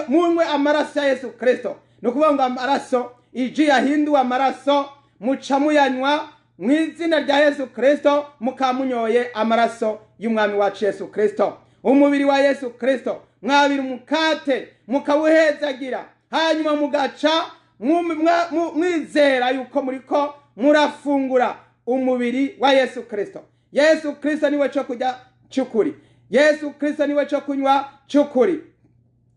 munywe amaraso ya Yesu Kristo. Ni ukuvuga ngo amaraso, iji yahinduwe amaraso, muca muyanywa mu izina rya Yesu Kristo, mukamunyoye amaraso y'umwami wacu Yesu Kristo. Umubiri wa Yesu Kristo mwabira umukate mukawuhezagira, hanyuma mugaca mwizera yuko muriko murafungura umubiri wa Yesu Kristo. Yesu Kristo niwe cyo kurya cy'ukuri, Yesu Kristo niwe cyo kunywa cy'ukuri.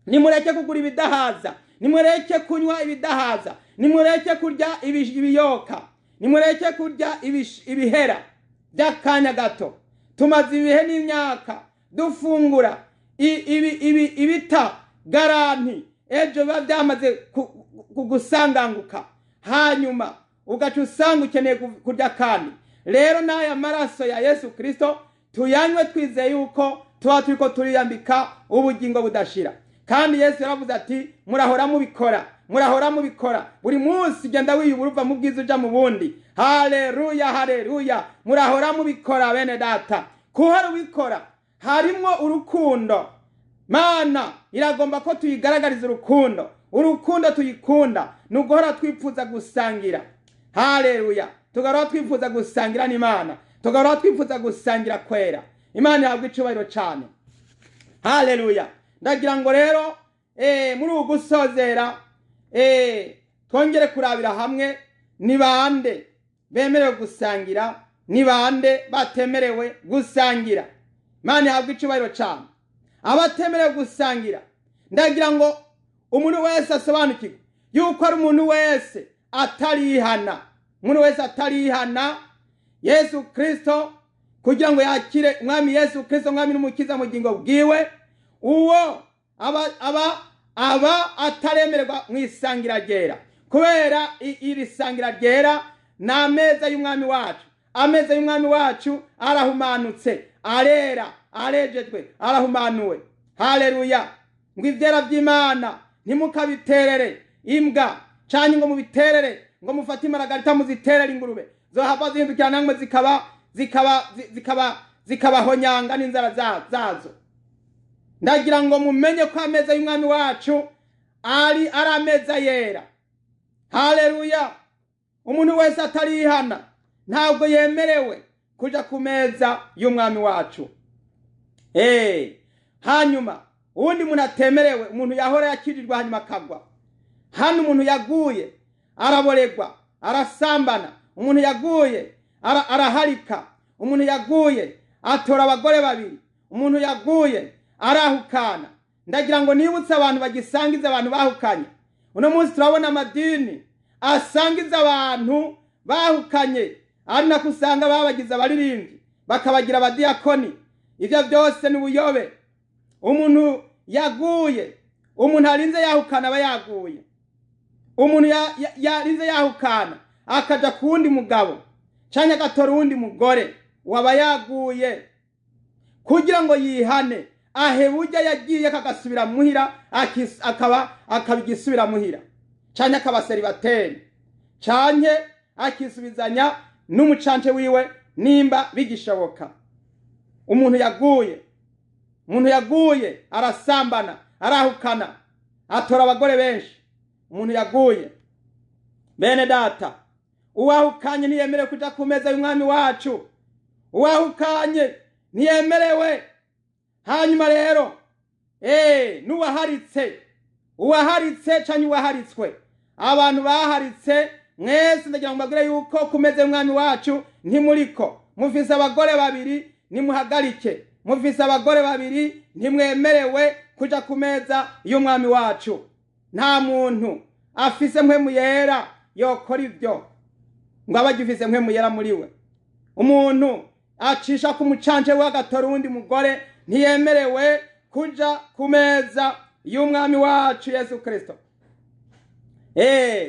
Nimureke kugura ibidahaza, nimureke kunywa ibidahaza, nimureke kurya ibiyoka, nimureke kurya ibihera by'akanya gato. Tumaze ibihe n'imyaka dufungura ibita garanti, ejo biba byamaze kugusanganguka, hanyuma ugaca usanga ukeneye kurya kandi. Rero n'aya maraso ya Yesu Kristo tuyanywe twizeye yuko tuba turiko turiyambika ubugingo budashira. Kandi Yesu yaravuze ati murahora mubikora, murahora mubikora buri munsi, genda wiyubura uva mu bwiza uja mu bundi. Haleluya, haleluya. Murahora mubikora bene data. Kuhora ubikora harimwo urukundo. Mana iragomba ko tuyigaragariza urukundo. Urukundo tuyikunda ni uguhora twifuza gusangira. Haleluya. Tugahora twifuza gusangira n'Imana, tugahora twifuza gusangira kwera. Imana ihabwa icubahiro cyane. Haleluya. Ndagira ngo rero muri ubu gusozera twongere kurabira hamwe ni bande bemerewe gusangira, ni bande batemerewe gusangira. Imana ihabwa icubahiro cyane. Abatemerewe gusangira, ndagira ngo umuntu wese asobanukirwe yuko ari umuntu wese atarihana, umuntu wese atarihana Yesu Kristo kugira ngo yakire Umwami Yesu Kristo Umwami n'Umukiza mu bugingo bwiwe, uwo aba ataremererwa mu isangira ryera. Kubera iri sangira ryera ni ameza y'Umwami wacu. Ameza y'Umwami wacu arahumanutse, arera, arejejwe, arahumanuwe. Haleluya. Ngo ivyera vy'Imana ntimukabiterere imbwa, canke ngo mubiterere, ngo mufate imaragarita muziterere ingurube zohava zihindukira namwe zikabahonyanga n'inzara zazo. Ndagira ngo mumenye ko ameza y'Umwami wacu ari ameza yera. Haleluya. Umuntu wese atarihana ntabwo yemerewe kuja ku meza y'Umwami wacu. Hanyuma uwundi muntu atemerewe, umuntu yahora yakijijwe hanyuma akagwa. Hano umuntu yaguye araboregwa, arasambana. Umuntu yaguye araharika. Umuntu yaguye atora abagore babiri. Umuntu yaguye arahukana. Ndagira ngo nibutse abantu bagisangiza abantu bahukanye. Uno munsi turabona amadini asangiza abantu bahukanye, ari nako usanga babagize abaririmbyi, bakabagira abadiyakoni. Ivyo byose ni ubuyobe. Umuntu yaguye, umuntu arinze yahukana aba yaguye. Umuntu yarinze yahukana akaja ku wundi mugabo canke agatora uwundi mugore, waba yaguye. Kugira ngo yihane ahe burya yagiye akagasubira muhira, akaba akabigisubira muhira, canke akaba seribateri, canke akisubizanya n'umucance wiwe nimba bigishoboka. Umuntu yaguye, umuntu yaguye arasambana, arahukana, atora abagore benshi. Umuntu yaguye, bene data, Uwahukanye ntiyemerewe kuja ku meza y'umwami wacu. Uwahukanye ntiyemerewe. Hanyuma rero n'uwaharitse, uwaharitse canke uwaharitswe, abantu baharitse mwese ndagira ngo mbabwire yuko ku meza y'umwami wacu ntimuriko. Mufise abagore babiri, nimuhagarike. Mufise abagore babiri, ntimwemerewe kuja ku meza y'umwami wacu. Nta muntu afise mpwemu yera yokora ivyo ngo abe agifise mpwemu yera muri we. Umuntu acisha ku mucanje we agatora uwundi mugore ntiyemerewe kuja ku meza y'umwami wacu Yesu Kristo.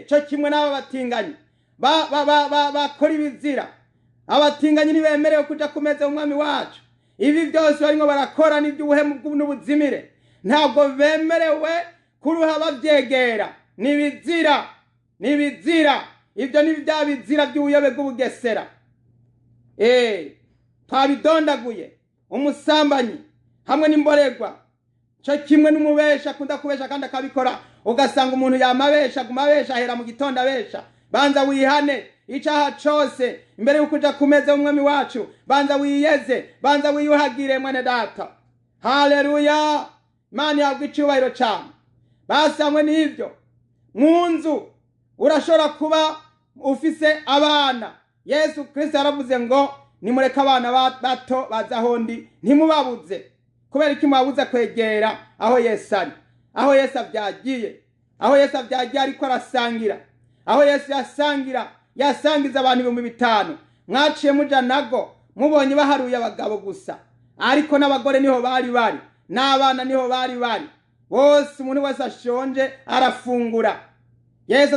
Co kimwe n'aba batinganyi bakora ibizira. Abatinganyi ntibemerewe kuja ku meza y'umwami wacu. Ibi byose barimo barakora n'iby'ubuhemu n'ubuzimire, ntabwo bemerewe kuruha bavyegera. Nibizira, nibizira. Ibyo ni bya bizira by'ubuyobe bw'ubugesera. Twabidondaguye. Umusambanyi hamwe n'imborerwa, co kimwe n'umubesha akunda kubesha kandi akabikora. Ugasanga umuntu yamabesha, aguma abesha, ahera mu gitondo abesha. Banza wihane icaha cose imbere y'uko uja ku meza y'umwami wacu. Banza wiyeze, banza wiyuhagire, mwene data. Haleluya, Imana ihabwa icubahiro cane. Basanywe n'ivyo mu nzu, urashobora kuba ufise abana. Yesu Kristo yaravuze ngo nimureke abana bato baza aho ndi, ntimubabuze. Kubera iki mubabuze kwegera aho Yesu ari, aho Yesu avyagiye, aho Yesu avyagiye ariko arasangira, aho Yesu yasangira, yasangiza abantu 5000? Mwaciye muja nago mubonye baharuye abagabo gusa, ariko n'abagore niho bari bari, n'abana niho bari bari bose. Umuntu wese ashonje arafungura. Yesu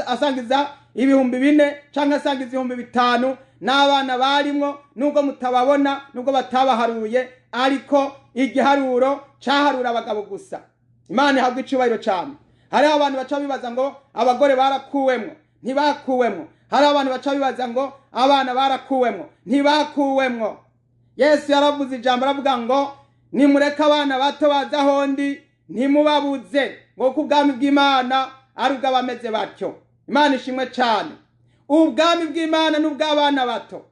asangiza 4000 canke asangiza 5000, n'abana barimwo, nubwo mutababona, nubwo batabaharuye, ariko igiharuro caharura abagabo gusa. Imana ihabwa icubahiro cane. Hariho abantu baca bibaza ngo abagore barakuwemwo, ntibakuwemwo. Hariho abantu baca bibaza ngo abana barakuwemwo, ntibakuwemwo. Yesu yaravuze ijambo, aravuga ngo nimureke abana bato baza aho ndi, ntimubabuze, ngo kuko ubwami bw'Imana ari ubw'abameze batyo. Imana ishimwe cane. Ubwami bw'Imana ni ubw'abana bato.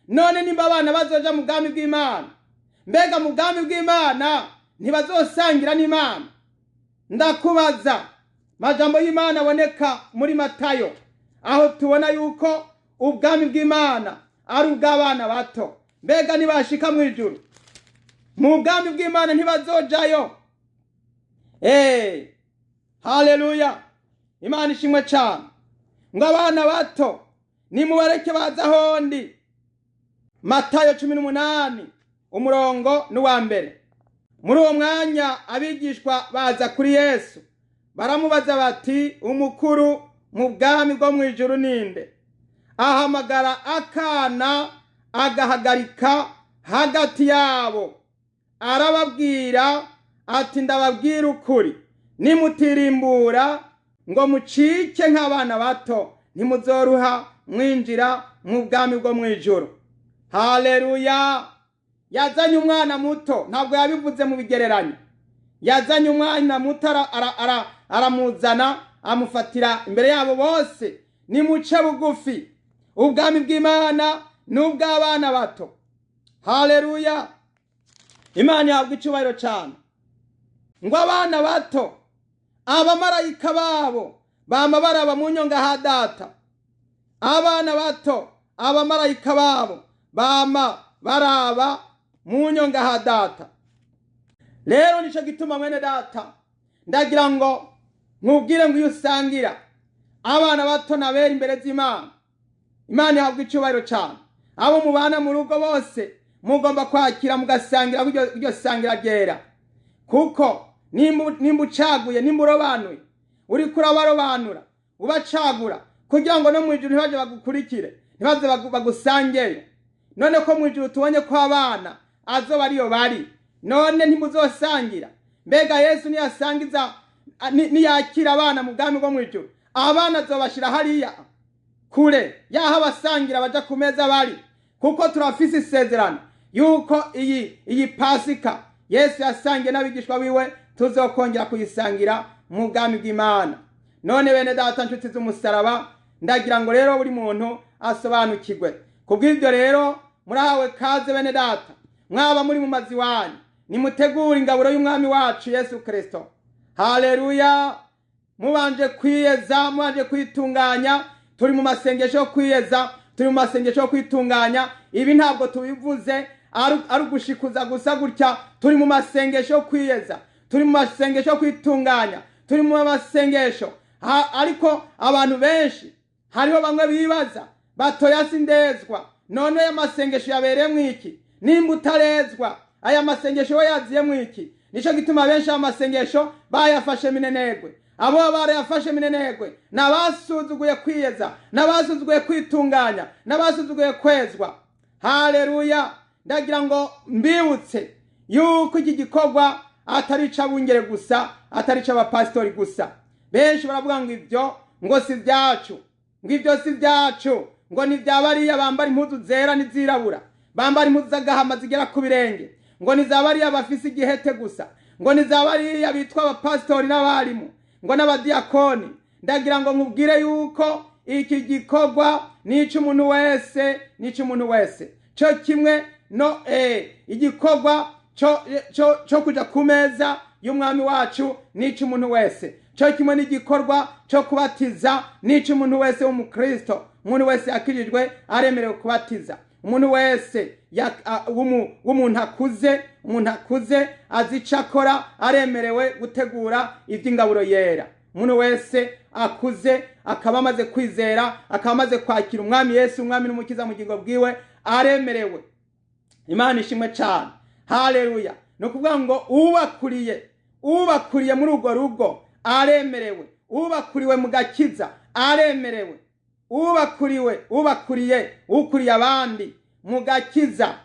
None nimba abana bazoja mu bwami bw'Imana, mbega mu bwami bw'Imana ntibazosangira n'Imana? Ndakubaza, majambo y'Imana aboneka muri Matayo, aho tubona yuko ubwami bw'Imana ari ubw'abana bato. Mbega nibashika mu ijuru, mu bwami bw'Imana, ntibazojayo? Haleluya, Imana ishimwe cane. Ngo abana bato nimubareke baza aho ndi. Matayo 18, umurongo n'uwa mbere. Muri uwo mwanya abigishwa baza kuri Yesu, baramubaza bati: "Umukuru mu bwami bwo mu ijuru ninde?" Ahamagara akana, agahagarika hagati yabo, arababwira ati: "Ndababwira ukuri, nimutirimbura ngo mucike nk'abana bato, ntimuzoruha mwinjira mu bwami bwo mu ijuru." Haleluya! Yazanye umwana muto, ntabwo yabivuze mu bigereranyo. Yazanye umwana muto, aramuzana, amufatira imbere yabo bose. Nimuce bugufi, ubwami bw'Imana ni ubw'abana bato. Haleluya, Imana ihabwa icyubahiro cyane. Ngo abana bato, abamarayika babo bama baraba mu nyonga ha Data. Abana bato, abamarayika babo bama baraba mu nyonga ha Data. Rero nico gituma, mwene data, ndagira ngo nkubwire ngo iyo usangira, abana bato nabera imbere z'Imana. Imana ihabwa icyubahiro cyane. Abo mubana mu rugo bose mugomba kwakira, mugasangira iryo sangira ryera, kuko nimba ucaguye, nimba urobanuye, uriko urabarobanura, ubacagura kugira ngo no mu ijuru ntibaze bagukurikire, ntibaze bagusangeyo. None ko mu ijuru tubonye ko abana azoba ariyo bari, none ntimuzosangira? Mbega Yesu niyasangiza, niyakira abana mu bwami bwo mu ijuru, abana azobashira hariya kure yaho abasangira baja ku meza bari? Kuko turafise isezerano yuko iyi Pasika Yesu yasangiye n'abigishwa biwe tuzokongera kuyisangira mu bwami bw'Imana. None bene data, nshuti z'umusaraba, ndagira ngo rero buri muntu asobanukirwe. Kubw'ibyo rero murahawe kaze bene data, mwaba muri mu mazi wanyu, nimutegure ingaburo y'umwami wacu Yesu Kristo. Haleluya! Mubanje kwiyeza, mubanje kwitunganya. Turi mu masengesho yo kwiyeza, turi mu masengesho yo kwitunganya. Ibi ntabwo tubivuze ari ugushikuza gusa gutya. Turi mu masengesho yo kwiyeza, turi mu masengesho yo kwitunganya, turi mu masengesho. Ariko abantu benshi, hariho bamwe bibaza batoya sindezwa, none aya masengesho yabereyemwo iki? Nimba utarezwa, aya masengesho we yaziyemwo iki? Nico gituma benshi aya masengesho bayafashe minenegwe. Abo barayafashe minenegwe n'abasuzuguye kwiyeza, n'abasuzuguye kwitunganya, n'abasuzuguye kwezwa. Haleluya! Ndagira ngo mbibutse yuko iki gikorwa atari ic'abungere gusa, atari ic'abapasitori gusa. Benshi baravuga ngo ibyo ngo si ibyacu, ngo ibyo si ibyacu, ngo ni ibya bariya bambara impuzu zera n'izirabura, bambara impuzu z'agahama zigera ku birenge, ngo ni za bariya bafise igihete gusa, ngo ni za bariya bitwa abapasitori n'abarimu, ngo n'abadiyakoni. Ndagira ngo nkubwire yuko iki gikorwa ni ic'umuntu wese, ni ic'umuntu wese. Cyo kimwe no igikorwa cyo kuja ku meza y'umwami wacu ni ic'umuntu wese. Cyo kimwe n'igikorwa cyo kubatiza ni ic'umuntu wese w'umukristo. Umuntu wese yakijijwe aremerewe kubatiza. Umuntu wese w'umuntu akuze, umuntu akuze azi ico akora, aremerewe gutegura ivy'ingaburo yera. Umuntu wese akuze akaba amaze kwizera, akaba amaze kwakira umwami Yesu, umwami n'umukiza mu bugingo bwiwe, aremerewe. Imana ishimwe cyane. Haleluya! Ni ukuvuga ngo ubakuriye muri urwo rugo aremerewe, ubakuriwe mu gakiza aremerewe, ubakuriwe, ubakuriye, ukuriye abandi mu gakiza,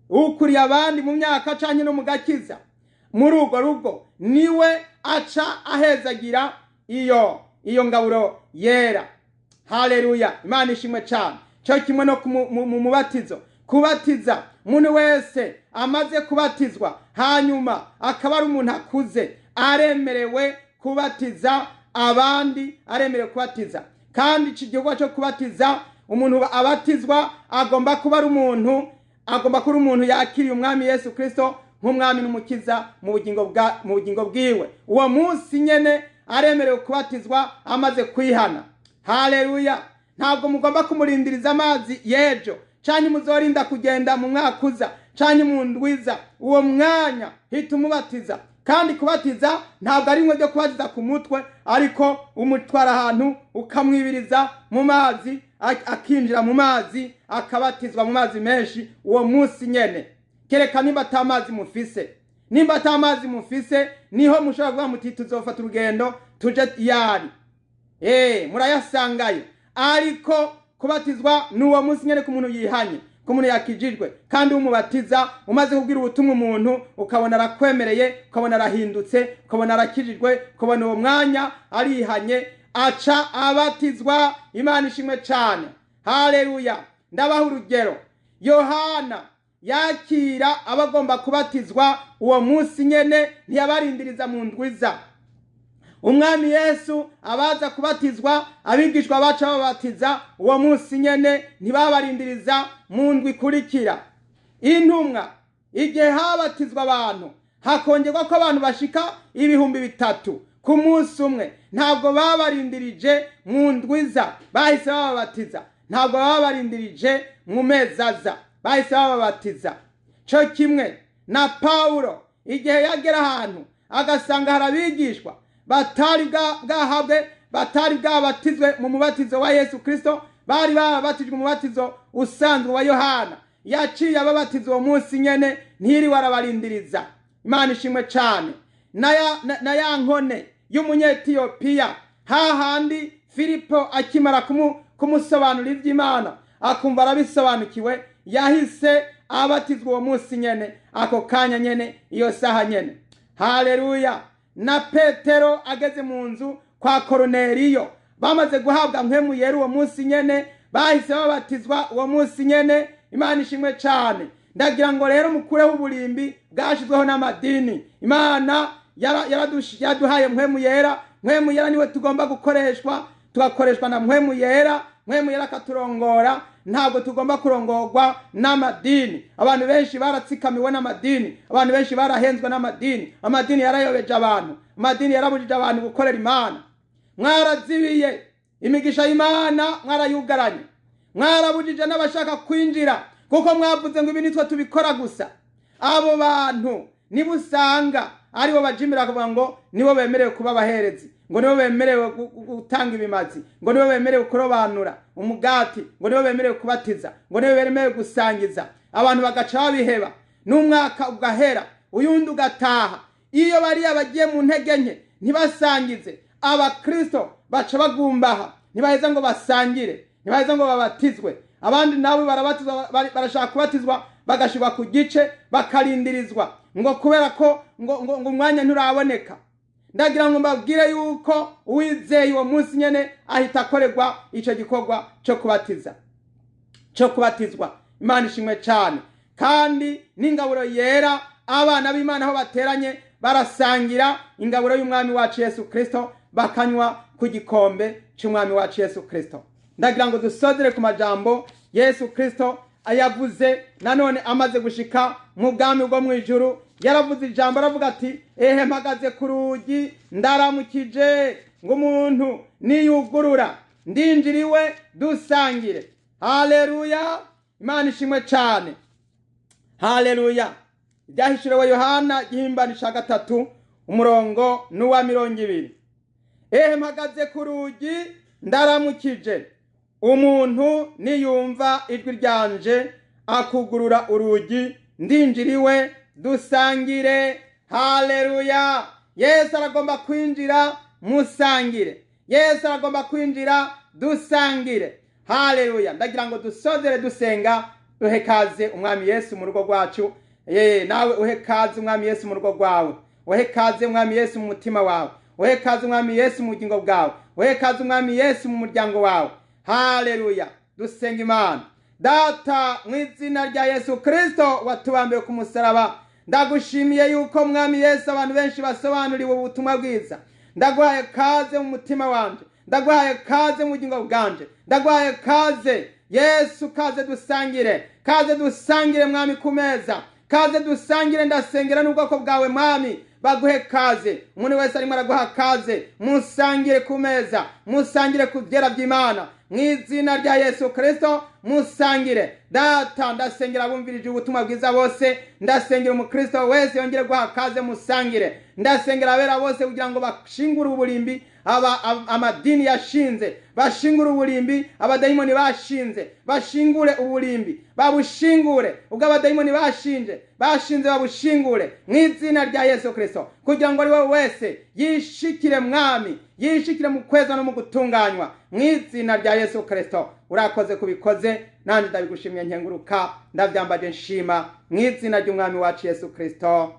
ukuriye abandi mu myaka canke no mu gakiza muri urwo rugo, niwe aca ahezagira iyo ngaburo yera. Haleluya! Imana ishimwe cyane. Cyo kimwe no mu mubatizo, kubatiza umuntu wese amaze kubatizwa hanyuma akaba ari umuntu akuze, aremerewe kubatiza abandi, aremerewe kubatiza. Kandi iki gikorwa cyo kubatiza, umuntu abatizwa agomba kuba ari umuntu, agomba kuba umuntu yakiriye umwami Yesu Kristo nk'umwami n'umukiza mu bugingo bwiwe. Uwo munsi nyene aremerewe kubatizwa amaze kwihana. Haleluya! Ntabwo mugomba kumurindiriza amazi y'ejo, canke muzorinda kugenda mu mwaka uza, canke mu ndwiza. Uwo mwanya hita umubatiza. Kandi kubatiza ntabwo ari bimwe byo kubatiza ku mutwe, ariko umutwara ahantu ukamwibiriza mu mazi, akinjira mu mazi, akabatizwa mu mazi menshi uwo munsi nyene. Kereka nimba ata mazi mufise. Nimba ata mazi mufise, niho mushobora kuvuga muti tuzofata urugendo tuje yari. Murayasangayo. Ariko kubatizwa n'uwo munsi nyene ku muntu yihanye, ku muntu yakijijwe. Kandi umubatiza umaze kubwira ubutumwa umuntu, ukabona arakwemereye, ukabona arahindutse, ukabona arakijijwe, ukabona uwo mwanya arihanye, aca abatizwa. Imana ishimwe cyane. Haleluya! Ndabaha urugero. Yohana yakira abagomba kubatizwa uwo munsi nyene, ntiyabarindiriza mu ndwiza. Umwami Yesu abaza kubatizwa, abigishwa baca babatiza uwo munsi nyene, ntibabarindiriza mu ndwi ikurikira. Intumwa igihe habatizwa abantu, hakongerwa ko abantu bashika 3000 ku munsi umwe, ntabwo babarindirije mu ndwiza, bahise bababatiza. Ntabwo babarindirije mu mezi aza, bahise bababatiza. Cyo kimwe na Paulo igihe yagera ahantu agasanga harabigishwa batari bwahabwe, batari bwabatizwe mu mubatizo wa Yesu Kristo, bari babatijwe mu mubatizo usanzwe wa Yohana, yaciye ababatiza uwo munsi nyene, ntiri warabarindiriza. Imana ishimwe cyane. Na ya nkone y'umunyetiyopiya, hahandi Filipo akimara kumusobanurira iby'Imana akumva arabisobanukiwe, yahise abatizwa uwo munsi nyene, ako kanya nyene, iyo saha nyene. Haleluya! Na Petero ageze mu nzu kwa Koruneliyo, bamaze guhabwa mpwemu yera uwo munsi nyene, bahise babatizwa uwo munsi nyene. Imana ishimwe cyane. Ndagira ngo rero mukureho uburimbi bwashizweho n'amadini. Imana yaduhaye mpwemu yera. Mpwemu yera niwe tugomba gukoreshwa, tugakoreshwa na mpwemu yera. Mpwemu Yera akaturongora. Ntabwo tugomba kurongorwa n'amadini. Abantu benshi baratsikamiwe n'amadini, abantu benshi barahenzwe n'amadini. Amadini yarayobeje abantu, amadini yarabujije abantu gukorera Imana. Mwarazibiye imigisha y'Imana, mwarayugaranye, mwarabujije n'abashaka kwinjira, kuko mwavuze ngo ibi nitwe tubikora gusa. Abo bantu nibo usanga aribo bajimira kuvuga ngo nibo bemerewe kuba abaherezi, ngo nibo bemerewe gutanga ibimazi, ngo nibo bemerewe kurobanura umugati, ngo nibo bemerewe kubatiza, ngo nibo bemerewe gusangiza. Abantu bagaca babiheba, n'umwaka ugahera, uyundi ugataha. Iyo bariya bagiye mu ntege nke ntibasangize, abakristo baca bagumbaha, ntibaheza ngo basangire, ntibaheza ngo babatizwe. Abandi nabo barabatizwa, barashaka kubatizwa, bagashirwa ku gice, bakarindirizwa ngo kubera ko ngo umwanya nturaboneka. Ndagira ngo mbabwire yuko uwizeye uwo munsi nyene ahita akorerwa ico gikorwa cyo kubatiza, cyo kubatizwa. Imana ishimwe cyane. Kandi n'ingaburo yera, abana b'Imana aho bateranye barasangira ingaburo y'Umwami wacu Yesu Kristo, bakanywa ku gikombe cy'Umwami wacu Yesu Kristo. Ndagira ngo dusozere ku majambo Yesu Kristo ayavuze nanone amaze gushika mu bwami bwo mu ijuru. Yaravuze ijambo, aravuga ati: ehe mpagaze ku rugi ndaramukije, ngo umuntu niyugurura ndinjiriwe dusangire. Haleluya, Imana ishimwe cyane. Haleluya. Ibyahishuriwe Yohana igihimbanisha 3 umurongo n'uwa 20. Ehe mpagaze ku rugi ndaramukije, umuntu niyumva ijwi ryanje akugurura urugi ndinjiriwe dusangire. Haleluya. Yesu aragomba kwinjira musangire, Yesu aragomba kwinjira dusangire. Haleluya. Ndagira ngo dusozere dusenga, duhe kaze Umwami Yesu mu rugo rwacu. Nawe uhe kaze Umwami Yesu mu rugo rwawe, uhe kaze Umwami Yesu mu mutima wawe, uhe kaze Umwami Yesu mu bugingo bwawe, uhe kaze Umwami Yesu mu muryango wawe. Haleluya. Dusenga Imana. Data, mu izina rya Yesu Kristo watubambiye ku musaraba, ndagushimiye yuko Mwami Yesu abantu benshi basobanuriwe ubutumwa bwiza. Ndaguhaye kaze mu mutima wanje, ndaguhaye kaze mu bugingo bwanje, ndaguhaye kaze Yesu, kaze dusangire, kaze dusangire Mwami ku meza, kaze dusangire. Ndasengera n'ubwoko bwawe Mwami, baguhe kaze. Umuntu wese arimo araguha kaze, musangire ku meza, musangire ku byera by'Imana, mu izina rya Yesu Kristo musangire. Data, ndasengera abumvirije ubutumwa bwiza bose, ndasengera umukristo wese yongere guha kaze musangire. Ndasengera abera bose kugira ngo bashingure uburimbi amadini yashinze, bashingure uburimbi abadayimoni bashinze, bashingure uburimbi, babushingure ubwo abadayimoni bashinze babushingure mu izina rya Yesu Kristo, kugira ngo ari we wese yishikire Mwami, yishikire mu kweza no mu gutunganywa mu izina rya Yesu Kristo. Urakoze kubikoze, nanje ndabigushimiye nkenguruka, ndavyambaje nshima mu izina ry'Umwami wacu Yesu Kristo.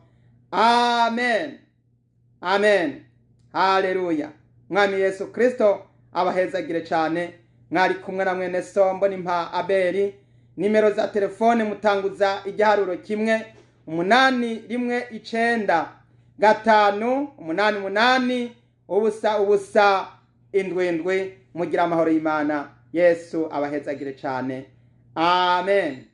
Amen. Amen. Haleluya. Mwami Yesu Kristo abahezagire cyane. Mwari kumwe na mwene Sombo nimpa Abeli. Nimero za telefone mutanguza igiharuro 1 8 1 9 5 8 8 0 0 7 7. Mugira amahoro y'Imana. Yesu abahezagire cyane. Amen.